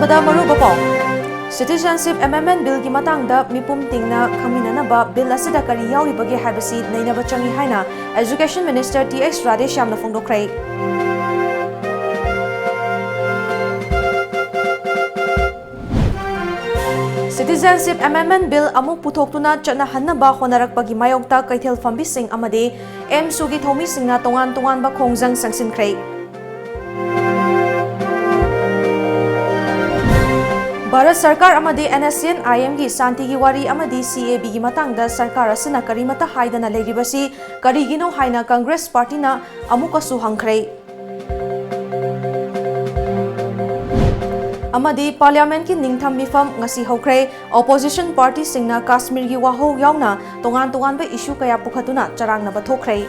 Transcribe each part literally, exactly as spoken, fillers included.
ꯗ ꯃꯔꯨꯑꯣꯏꯕ ꯄꯥꯎ꯫ Citizenship Amendment Billꯒꯤ ꯃꯇꯥꯡꯗ ꯃꯤꯄꯨꯝ ꯇꯤꯡꯅ ꯈꯪꯃꯤꯟꯅꯅꯕ Bill ꯑꯁꯤꯗ ꯀꯔꯤ ꯌꯥꯎꯔꯤꯕꯒꯦ ꯍꯥꯏꯕꯁꯤ ꯅꯩꯅꯕ ꯆꯪꯏ ꯍꯥꯏꯅ Education Minister ꯇꯤ ꯑꯩꯆ ꯔꯥꯙꯦꯁ꯭ꯌꯥꯝꯅ ꯐꯣꯡꯗꯣꯛꯈ꯭ꯔꯦ꯫ Citizenship Amendment Bill ꯑꯃꯨꯛ ꯄꯨꯊꯣꯛꯇꯨꯅ ꯆꯠꯅꯍꯟꯅꯕ ꯍꯣꯠꯅꯔꯛꯄꯒꯤ ꯃꯥꯌꯣꯛꯇ ꯀꯩꯊꯦꯜ ꯐꯝꯕꯤꯁꯤꯡ ꯑꯃꯗꯤ ꯑꯦꯝꯁꯨꯒꯤ ꯊꯧꯃꯤꯁꯤꯡꯅ ꯇꯣꯉꯥꯟ ꯇꯣꯉꯥꯟꯕ ꯈꯣꯡꯖꯪ ꯆꯪꯁꯤꯟꯈ꯭ꯔꯦ꯫ ꯚꯥꯔꯠ ꯁꯔꯀꯥꯔ ꯑꯃꯗꯤ ꯑꯦꯟ ꯑꯦꯁ ꯁꯤ ꯑꯦꯟ ꯑꯥꯏ ꯑꯦꯝꯒꯤ ꯁꯥꯟꯇꯤꯒꯤ ꯋꯥꯔꯤ ꯑꯃꯗꯤ ꯁꯤ ꯑꯦ ꯕꯤꯒꯤ ꯃꯇꯥꯡꯗ ꯁꯔꯀꯥꯔ ꯑꯁꯤꯅ ꯀꯔꯤꯃꯠꯇ ꯍꯥꯏꯗꯅ ꯂꯩꯔꯤꯕꯁꯤ ꯀꯔꯤꯒꯤꯅꯣ ꯍꯥꯏꯅ ꯀꯪꯒ꯭ꯔꯦꯁ ꯄꯥꯔꯇꯤꯅ ꯑꯃꯨꯛꯀꯁꯨ ꯍꯪꯈ꯭ꯔꯦ꯫ ꯑꯃꯗꯤ ꯄꯥꯔꯂꯤꯌꯥꯃꯦꯟꯠꯀꯤ ꯅꯤꯡꯊꯝ ꯃꯤꯐꯝ ꯉꯁꯤ ꯍꯧꯈ꯭ꯔꯦ꯫ ꯑꯣꯄꯣꯖꯤꯁꯟ ꯄꯥꯔꯇꯤꯁꯤꯡꯅ ꯀꯥꯁꯃꯤꯔꯒꯤ ꯋꯥꯍꯧ ꯌꯥꯎꯅ ꯇꯣꯉꯥꯟ ꯇꯣꯉꯥꯟꯕ ꯏꯁꯨ ꯀꯌꯥ ꯄꯨꯈꯠꯇꯨꯅ ꯆꯔꯥꯡꯅꯕ ꯊꯣꯛꯈ꯭ꯔꯦ꯫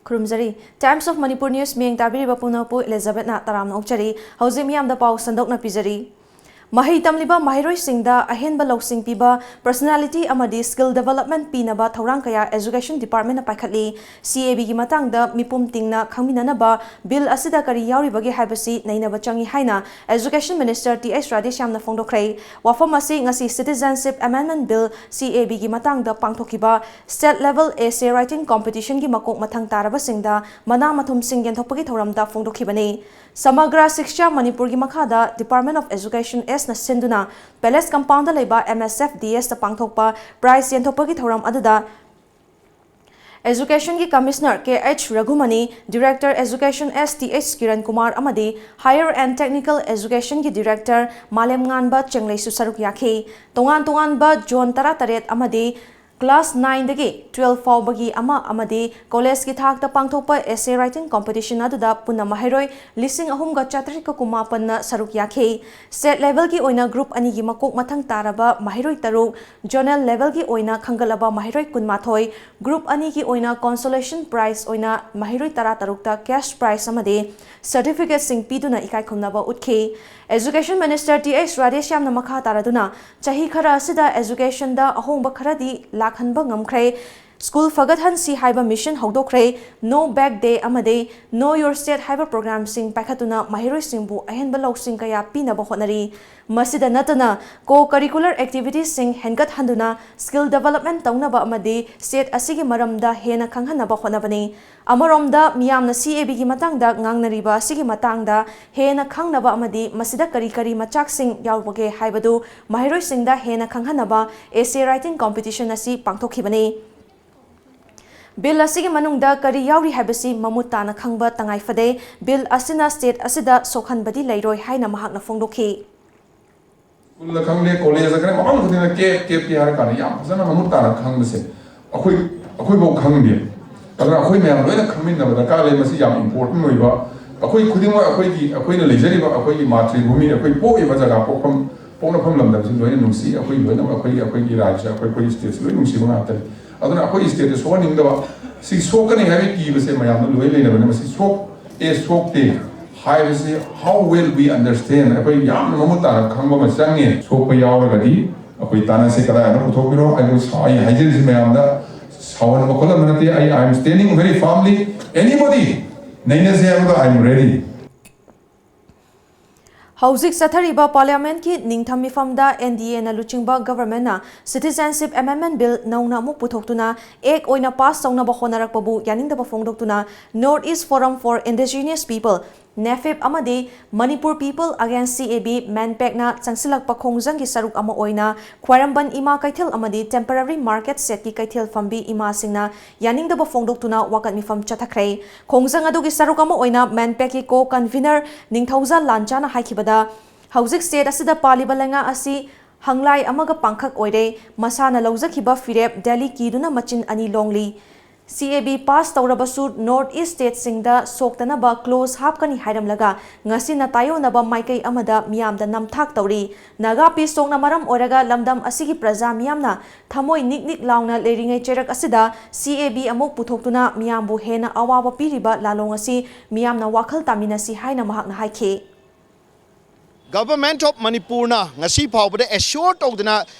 ꯈꯨꯔꯨꯝꯖꯔꯤ꯫ Times of Manipur News ꯃꯤꯠꯌꯦꯡ ꯇꯥꯕꯤꯔꯤꯕ ꯄꯨꯝꯅꯃꯛꯄꯨ ꯏꯂꯤꯖꯥꯕꯦꯠꯅ ꯇꯔꯥꯝꯅ ꯑꯣꯛꯆꯔꯤ꯫ ꯍꯧꯖꯤꯛ ꯃꯤꯌꯥꯝꯗ ꯄꯥꯎ ꯁꯟꯗꯣꯛꯅ ꯄꯤꯖꯔꯤ꯫ ꯃꯍꯩ ꯇꯝꯂꯤꯕ ꯃꯍꯩꯔꯣꯏꯁꯤꯡꯗ ꯑꯍꯦꯟꯕ ꯂꯧꯁꯤꯡ ꯄꯤꯕ, personality ꯑꯃꯗꯤ skill development ꯄꯤꯅꯕ ꯊꯧꯔꯥꯡ ꯀꯌꯥ Education Department ꯅ ꯄꯥꯏꯈꯠꯂꯤ꯫ ꯁꯤ ꯑꯦ ꯕꯤꯒꯤ ꯃꯇꯥꯡꯗ ꯃꯤꯄꯨꯝ ꯇꯤꯡꯅ ꯈꯪꯃꯤꯟꯅꯅꯕ Bill ꯑꯁꯤꯗ ꯀꯔꯤ ꯌꯥꯎꯔꯤꯕꯒꯦ ꯍꯥꯏꯕꯁꯤ ꯅꯩꯅꯕ ꯆꯪꯏ ꯍꯥꯏꯅ Education Minister ꯇꯤ ꯑꯩꯆ ꯔꯥꯙꯦꯁ꯭ꯌꯥꯝꯅ ꯐꯣꯡꯗꯣꯛꯈ꯭ꯔꯦ꯫ ꯋꯥꯐꯝ ꯑꯁꯤ ꯉꯁꯤ Citizenship Amendment Bill, ꯁꯤ ꯑꯦ ꯕꯤꯒꯤ ꯃꯇꯥꯡꯗ ꯄꯥꯡꯊꯣꯛꯈꯤꯕ State Level Essay Writing Competition ꯒꯤ ꯃꯀꯣꯛ ꯃꯊꯪ ꯇꯥꯔꯕꯁꯤꯡꯗ ꯃꯅꯥ ꯃꯊꯨꯝꯁꯤꯡ ꯌꯦꯟꯊꯣꯛꯄꯒꯤ ꯊꯧꯔꯝꯗ ꯐꯣꯡꯗꯣꯛꯈꯤꯕꯅꯤ꯫ ꯁꯃꯒ꯭ꯔ ꯁꯤꯛꯁꯥ ꯃꯅꯤꯄꯨꯔꯒꯤ ꯃꯈꯥꯗ Department of Education ꯑꯦꯁꯅ ꯁꯤꯟꯗꯨꯅ Palace Compound ꯗ ꯂꯩꯕ ꯑꯦꯝ ꯑꯦꯁ ꯑꯦꯐ ꯗꯤ ꯑꯦꯁ ꯇ ꯄꯥꯡꯊꯣꯛꯄ prize ꯌꯦꯟꯊꯣꯛꯄꯒꯤ ꯊꯧꯔꯝ ꯑꯗꯨꯗ Education ꯒꯤ Commissioner ꯀꯦ ꯑꯩꯆ ꯔꯘꯨꯃꯅꯤ, Director Education ꯑꯦꯁ ꯇꯤ ꯑꯩꯆ ꯀꯤꯔꯟ ꯀꯨꯃꯥꯔ ꯑꯃꯗꯤ Higher and Technical Education ꯒꯤ Director ꯃꯥꯂꯦꯝꯉꯥꯟꯕ ꯆꯦꯡꯂꯩꯁꯨ ꯁꯔꯨꯛ ꯌꯥꯈꯤ꯫ ꯇꯣꯉꯥꯟ ꯇꯣꯉꯥꯟꯕ zone ꯇꯔꯥꯇꯔꯦꯠ ꯑꯃꯗꯤ Class nine ꯗꯒꯤ twelve ꯐꯥꯎꯕꯒꯤ ꯑꯃ ꯑꯃꯗꯤ college ꯀꯤ ꯊꯥꯛꯇ ꯄꯥꯡꯊꯣꯛꯄ essay writing competition ꯑꯗꯨꯗ ꯄꯨꯟꯅ ꯃꯍꯩꯔꯣꯏ ꯂꯤꯁꯤꯡ ꯑꯍꯨꯝꯒ ꯆꯥꯇ꯭ꯔꯦꯠꯀ ꯀꯨꯟꯃꯥꯄꯟꯅ ꯁꯔꯨꯛ ꯌꯥꯈꯤ꯫ State level ꯒꯤ ꯑꯣꯏꯅ group ꯑꯅꯤꯒꯤ ꯃꯀꯣꯛ ꯃꯊꯪ ꯇꯥꯔꯕ ꯃꯍꯩꯔꯣꯏ ꯇꯔꯨꯛ, zonal level ꯒꯤ ꯑꯣꯏꯅ ꯈꯟꯒꯠꯂꯕ ꯃꯍꯩꯔꯣꯏ ꯀꯨꯟꯃꯥꯊꯣꯏ, group ꯑꯅꯤꯒꯤ ꯑꯣꯏꯅ consolation prize ꯑꯣꯏꯅ ꯃꯍꯩꯔꯣꯏ ꯇꯔꯥꯇꯔꯨꯛꯇ cash prize ꯑꯃꯗꯤ certificate ꯁꯤꯡ ꯄꯤꯗꯨꯅ ꯏꯀꯥꯏ ꯈꯨꯝꯅꯕ ꯎꯠꯈꯤ꯫ Education Minister ꯇꯤ ꯑꯩꯆ ꯔꯥꯙꯦꯁ꯭ꯌꯥꯝꯅ ꯃꯈꯥ ꯇꯥꯔꯗꯨꯅ, ꯆꯍꯤ ꯈꯔ ꯑꯁꯤꯗ education ꯗ ꯑꯍꯣꯡꯕ ꯈꯔꯗꯤ ꯂꯥꯛꯍꯟꯕ ꯉꯝꯈ꯭ꯔꯦ꯫ School ꯐꯒꯠꯍꯟꯁꯤ ꯍꯥꯏꯕ mission ꯍꯧꯗꯣꯛꯈ꯭ꯔꯦ꯫ No Back Day ꯑꯃꯗꯤ Know Your State ꯍꯥꯏꯕ program ꯁꯤꯡ ꯄꯥꯏꯈꯠꯇꯨꯅ ꯃꯍꯩꯔꯣꯏꯁꯤꯡꯕꯨ ꯑꯍꯦꯟꯕ ꯂꯧꯁꯤꯡ ꯀꯌꯥ ꯄꯤꯅꯕ ꯍꯣꯠꯅꯔꯤ꯫ ꯃꯁꯤꯗ ꯅꯠꯇꯅ, co-curricular activities ꯁꯤꯡ ꯍꯦꯟꯒꯠꯍꯟꯗꯨꯅ skill development ꯇꯧꯅꯕ ꯑꯃꯗꯤ state ꯑꯁꯤꯒꯤ ꯃꯔꯝꯗ ꯍꯦꯟꯅ ꯈꯪꯍꯟꯅꯕ ꯍꯣꯠꯅꯕꯅꯤ꯫ ꯑꯃꯔꯣꯝꯗ, ꯃꯤꯌꯥꯝꯅ C A B ꯒꯤ ꯃꯇꯥꯡꯗ ꯉꯥꯡꯅꯔꯤꯕ ꯑꯁꯤꯒꯤ ꯃꯇꯥꯡꯗ ꯍꯦꯟꯅ ꯈꯪꯅꯕ ꯑꯃꯗꯤ ꯃꯁꯤꯗ ꯀꯔꯤ ꯀꯔꯤ ꯃꯆꯥꯛꯁꯤꯡ ꯌꯥꯎꯕꯒꯦ ꯍꯥꯏꯕꯗꯨ ꯃꯍꯩꯔꯣꯏꯁꯤꯡꯗ ꯍꯦꯟꯅ ꯈꯪꯍꯟꯅꯕ essay writing competition ꯑꯁꯤ ꯄꯥꯡꯊꯣꯛꯈꯤꯕꯅꯤ꯫ Bill ꯑꯁꯤꯒꯤ ꯃꯅꯨꯡꯗ ꯀꯔꯤ ꯌꯥꯎꯔꯤ ꯍꯥꯏꯕꯁꯤ ꯃꯃꯨꯠ ꯇꯥꯅ ꯈꯪꯕ ꯇꯉꯥꯏ ꯐꯗꯦ꯫ Bill ꯑꯁꯤꯅ state ꯑꯁꯤꯗ ꯁꯣꯛꯍꯟꯕꯗꯤ ꯂꯩꯔꯣꯏ ꯍꯥꯏꯅ ꯃꯍꯥꯛꯅ ꯐꯣꯡꯗꯣꯛꯈꯤ꯫ ꯁ꯭ꯀꯨꯜꯗ ꯈꯪꯗꯦ, ꯀꯣꯂꯦꯖꯇ ꯈꯪꯗꯦ, ꯃꯐꯝ ꯈꯨꯗꯤꯡꯗ ꯀꯦꯞ, ꯀꯦꯞꯇꯤ ꯍꯥꯏꯔ ꯀꯥꯟꯗ ꯌꯥꯝ ꯐꯖꯅ ꯃꯃꯨꯠ ꯇꯥꯅ ꯈꯪꯕꯁꯦ ꯑꯩꯈꯣꯏ, ꯑꯩꯈꯣꯏꯐꯥꯎ ꯈꯪꯗꯦ꯫ ꯑꯗꯨꯅ ꯑꯩꯈꯣꯏ ꯃꯌꯥꯝ ꯂꯣꯏꯅ ꯈꯪꯃꯤꯟꯅꯕ ꯗꯔꯀꯥꯔ ꯂꯩ꯫ ꯃꯁꯤ ꯌꯥꯝ important ꯑꯣꯏꯕ, ꯑꯩꯈꯣꯏ ꯈꯨꯗꯤꯡꯃꯛ ꯑꯩꯈꯣꯏꯒꯤ, ꯑꯩꯈꯣꯏꯅ ꯂꯩꯖꯔꯤꯕ ꯑꯩꯈꯣꯏꯒꯤ ꯃꯥꯇ꯭ꯔꯤꯚꯨꯃꯤ, ꯑꯩꯈꯣꯏ ꯄꯣꯛꯏꯕ ꯖꯒꯥ, ꯄꯣꯛꯐꯝ, ꯄꯣꯛꯅꯐꯝ ꯂꯝꯗꯝꯁꯤ ꯂꯣꯏꯅ ꯅꯨꯡꯁꯤ꯫ ꯑꯩꯈꯣꯏ ꯂꯣꯏꯅꯃꯛ ꯑꯩꯈꯣꯏꯒꯤ, ꯑꯩꯈꯣꯏꯒꯤ ꯔꯥꯖ꯭ꯌ, ꯑꯩꯈꯣꯏ, ꯑꯩꯈꯣꯏꯒꯤ stateꯁꯤ ꯂꯣꯏ ꯅꯨꯡꯁꯤꯕ ꯉꯥꯛꯇꯅꯤ꯫ ꯑꯗꯨꯅ ꯑꯩꯈꯣꯏ stateꯇ ꯁꯣꯛꯍꯟꯅꯤꯡꯗꯕ, ꯁꯤ ꯁꯣꯛꯀꯅꯤ ꯍꯥꯏꯕꯒꯤ ꯀꯤꯕꯁꯦ ꯃꯌꯥꯝꯅ ꯂꯣꯏ ꯂꯩꯅꯕꯅꯤ꯫ ꯃꯁꯤ ꯁꯣꯛ ꯑꯦ ꯁꯣꯛꯇꯦ ꯍꯥꯏꯕꯁꯤ how well we understand, ꯑꯩꯈꯣꯏ ꯌꯥꯝꯅ ꯃꯃꯨꯠ ꯇꯥꯅ ꯈꯪꯕ ꯑꯃ ꯆꯪꯉꯦ꯫ ꯁꯣꯛꯄ ꯌꯥꯎꯔꯒꯗꯤ ꯑꯩꯈꯣꯏ ꯇꯥꯟꯅꯁꯤ, ꯀꯗꯥꯏꯗ ꯄꯨꯊꯣꯛꯄꯤꯔꯣ꯫ ꯑꯩ, ꯑꯩ ꯍꯥꯏꯖꯔꯤꯁꯤ ꯃꯌꯥꯝꯗ ꯁꯥꯎꯍꯟꯕ ꯈꯣꯠꯍꯟꯕ ꯅꯠꯇꯦ꯫ ꯑꯩ, I am standing very firmly, anybody ꯅꯩꯅꯁꯦ ꯍꯥꯏꯕꯗꯣ I am ready꯫ ꯍꯧꯖꯤꯛ ꯆꯠꯊꯔꯤꯕ parliament ꯀꯤ ꯅꯤꯡꯊꯝ ꯃꯤꯐꯝꯗ N D A ꯅ ꯂꯨꯆꯤꯡꯕ government ꯅ Citizenship Amendment Bill ꯅꯧꯅ ꯑꯃꯨꯛ ꯄꯨꯊꯣꯛꯇꯨꯅ act ꯑꯣꯏꯅ pass ꯇꯧꯅꯕ ꯍꯣꯠꯅꯔꯛꯄꯕꯨ ꯌꯥꯅꯤꯡꯗꯕ ꯐꯣꯡꯗꯣꯛꯇꯨꯅ North East Forum for Indigenous People, NEFIP, ꯑꯃꯗꯤ Manipur People Against C A B, MANPAC ꯅ ꯆꯪꯁꯤꯜꯂꯛꯄ ꯈꯣꯡꯖꯪꯒꯤ ꯁꯔꯨꯛ ꯑꯃ ꯑꯣꯏꯅ ꯈ꯭ꯋꯥꯏꯔꯝꯕꯟ ꯏꯃꯥ ꯀꯩꯊꯦꯜ ꯑꯃꯗꯤ temporary market shed ꯀꯤ ꯀꯩꯊꯦꯜ ꯐꯝꯕꯤ ꯏꯃꯥꯁꯤꯡꯅ ꯌꯥꯅꯤꯡꯗꯕ ꯐꯣꯡꯗꯣꯛꯇꯨꯅ ꯋꯥꯀꯠ ꯃꯤꯐꯝ ꯆꯠꯊꯈ꯭ꯔꯦ꯫ ꯈꯣꯡꯖꯪ ꯑꯗꯨꯒꯤ ꯁꯔꯨꯛ ꯑꯃ ꯑꯣꯏꯅ MANPAC ꯀꯤ co-convenor ꯅꯤꯡꯊꯧꯖꯥ ꯂꯥꯟꯆꯥꯅ ꯍꯥꯏꯈꯤꯕꯗ, ꯍꯧꯖꯤꯛ state ꯑꯁꯤꯗ ꯄꯥꯜꯂꯤꯕ ꯂꯩꯉꯥꯛ ꯑꯁꯤ ꯍꯪꯂꯥꯏ ꯑꯃꯒ ꯄꯥꯡꯈꯛ ꯑꯣꯏꯔꯦ꯫ ꯃꯁꯥꯅ ꯂꯧꯖꯈꯤꯕ ꯐꯤꯔꯦꯞ ꯗꯦꯜꯂꯤ ꯀꯤꯗꯨꯅ ꯃꯆꯤꯟ ꯑꯅꯤ ꯂꯣꯡꯂꯤ꯫ ꯁꯤ ꯑꯦ ꯕꯤ ꯄꯥꯁ ꯇꯧꯔꯕꯁꯨ ꯅꯣꯔꯠ ꯏꯁ ꯁ꯭ꯇꯦꯠꯁꯤꯡꯗ ꯁꯣꯛꯇꯅꯕ ꯀ꯭ꯂꯣꯖ ꯍꯥꯞꯀꯅꯤ ꯍꯥꯏꯔꯝꯂꯒ ꯉꯁꯤꯅ ꯇꯥꯏꯑꯣꯟꯅꯕ ꯃꯥꯏꯀꯩ ꯑꯃꯗ ꯃꯤꯌꯥꯝꯗ ꯅꯝꯊꯥꯛ ꯇꯧꯔꯤ꯫ ꯅꯥꯒꯥ ꯄꯤꯁ ꯇꯣꯛꯅ ꯃꯔꯝ ꯑꯣꯏꯔꯒ ꯂꯝꯗꯝ ꯑꯁꯤꯒꯤ ꯄ꯭ꯔꯖꯥ ꯃꯤꯌꯥꯝꯅ ꯊꯃꯣꯏ ꯅꯤꯛ ꯅꯤꯛ ꯂꯥꯎꯅ ꯂꯩꯔꯤꯉꯩ ꯆꯩꯔꯛ ꯑꯁꯤꯗ ꯁꯤ ꯑꯦ ꯕꯤ ꯑꯃꯨꯛ ꯄꯨꯊꯣꯛꯇꯨꯅ ꯃꯤꯌꯥꯝꯕꯨ ꯍꯦꯟꯅ ꯑꯋꯥꯕ ꯄꯤꯔꯤꯕ ꯂꯥꯂꯣꯡ ꯑꯁꯤ ꯃꯤꯌꯥꯝꯅ ꯋꯥꯈꯜ ꯇꯥꯃꯤꯟꯅꯁꯤ ꯍꯥꯏꯅ ꯃꯍꯥꯛꯅ ꯍꯥꯏꯈꯤ꯫ Government of ꯃꯅꯤꯄꯨꯔꯅ ꯉꯁꯤ ꯐꯥꯎꯕꯗ ꯑꯦꯁ꯭ꯌꯣꯔ ꯇꯧꯗꯅ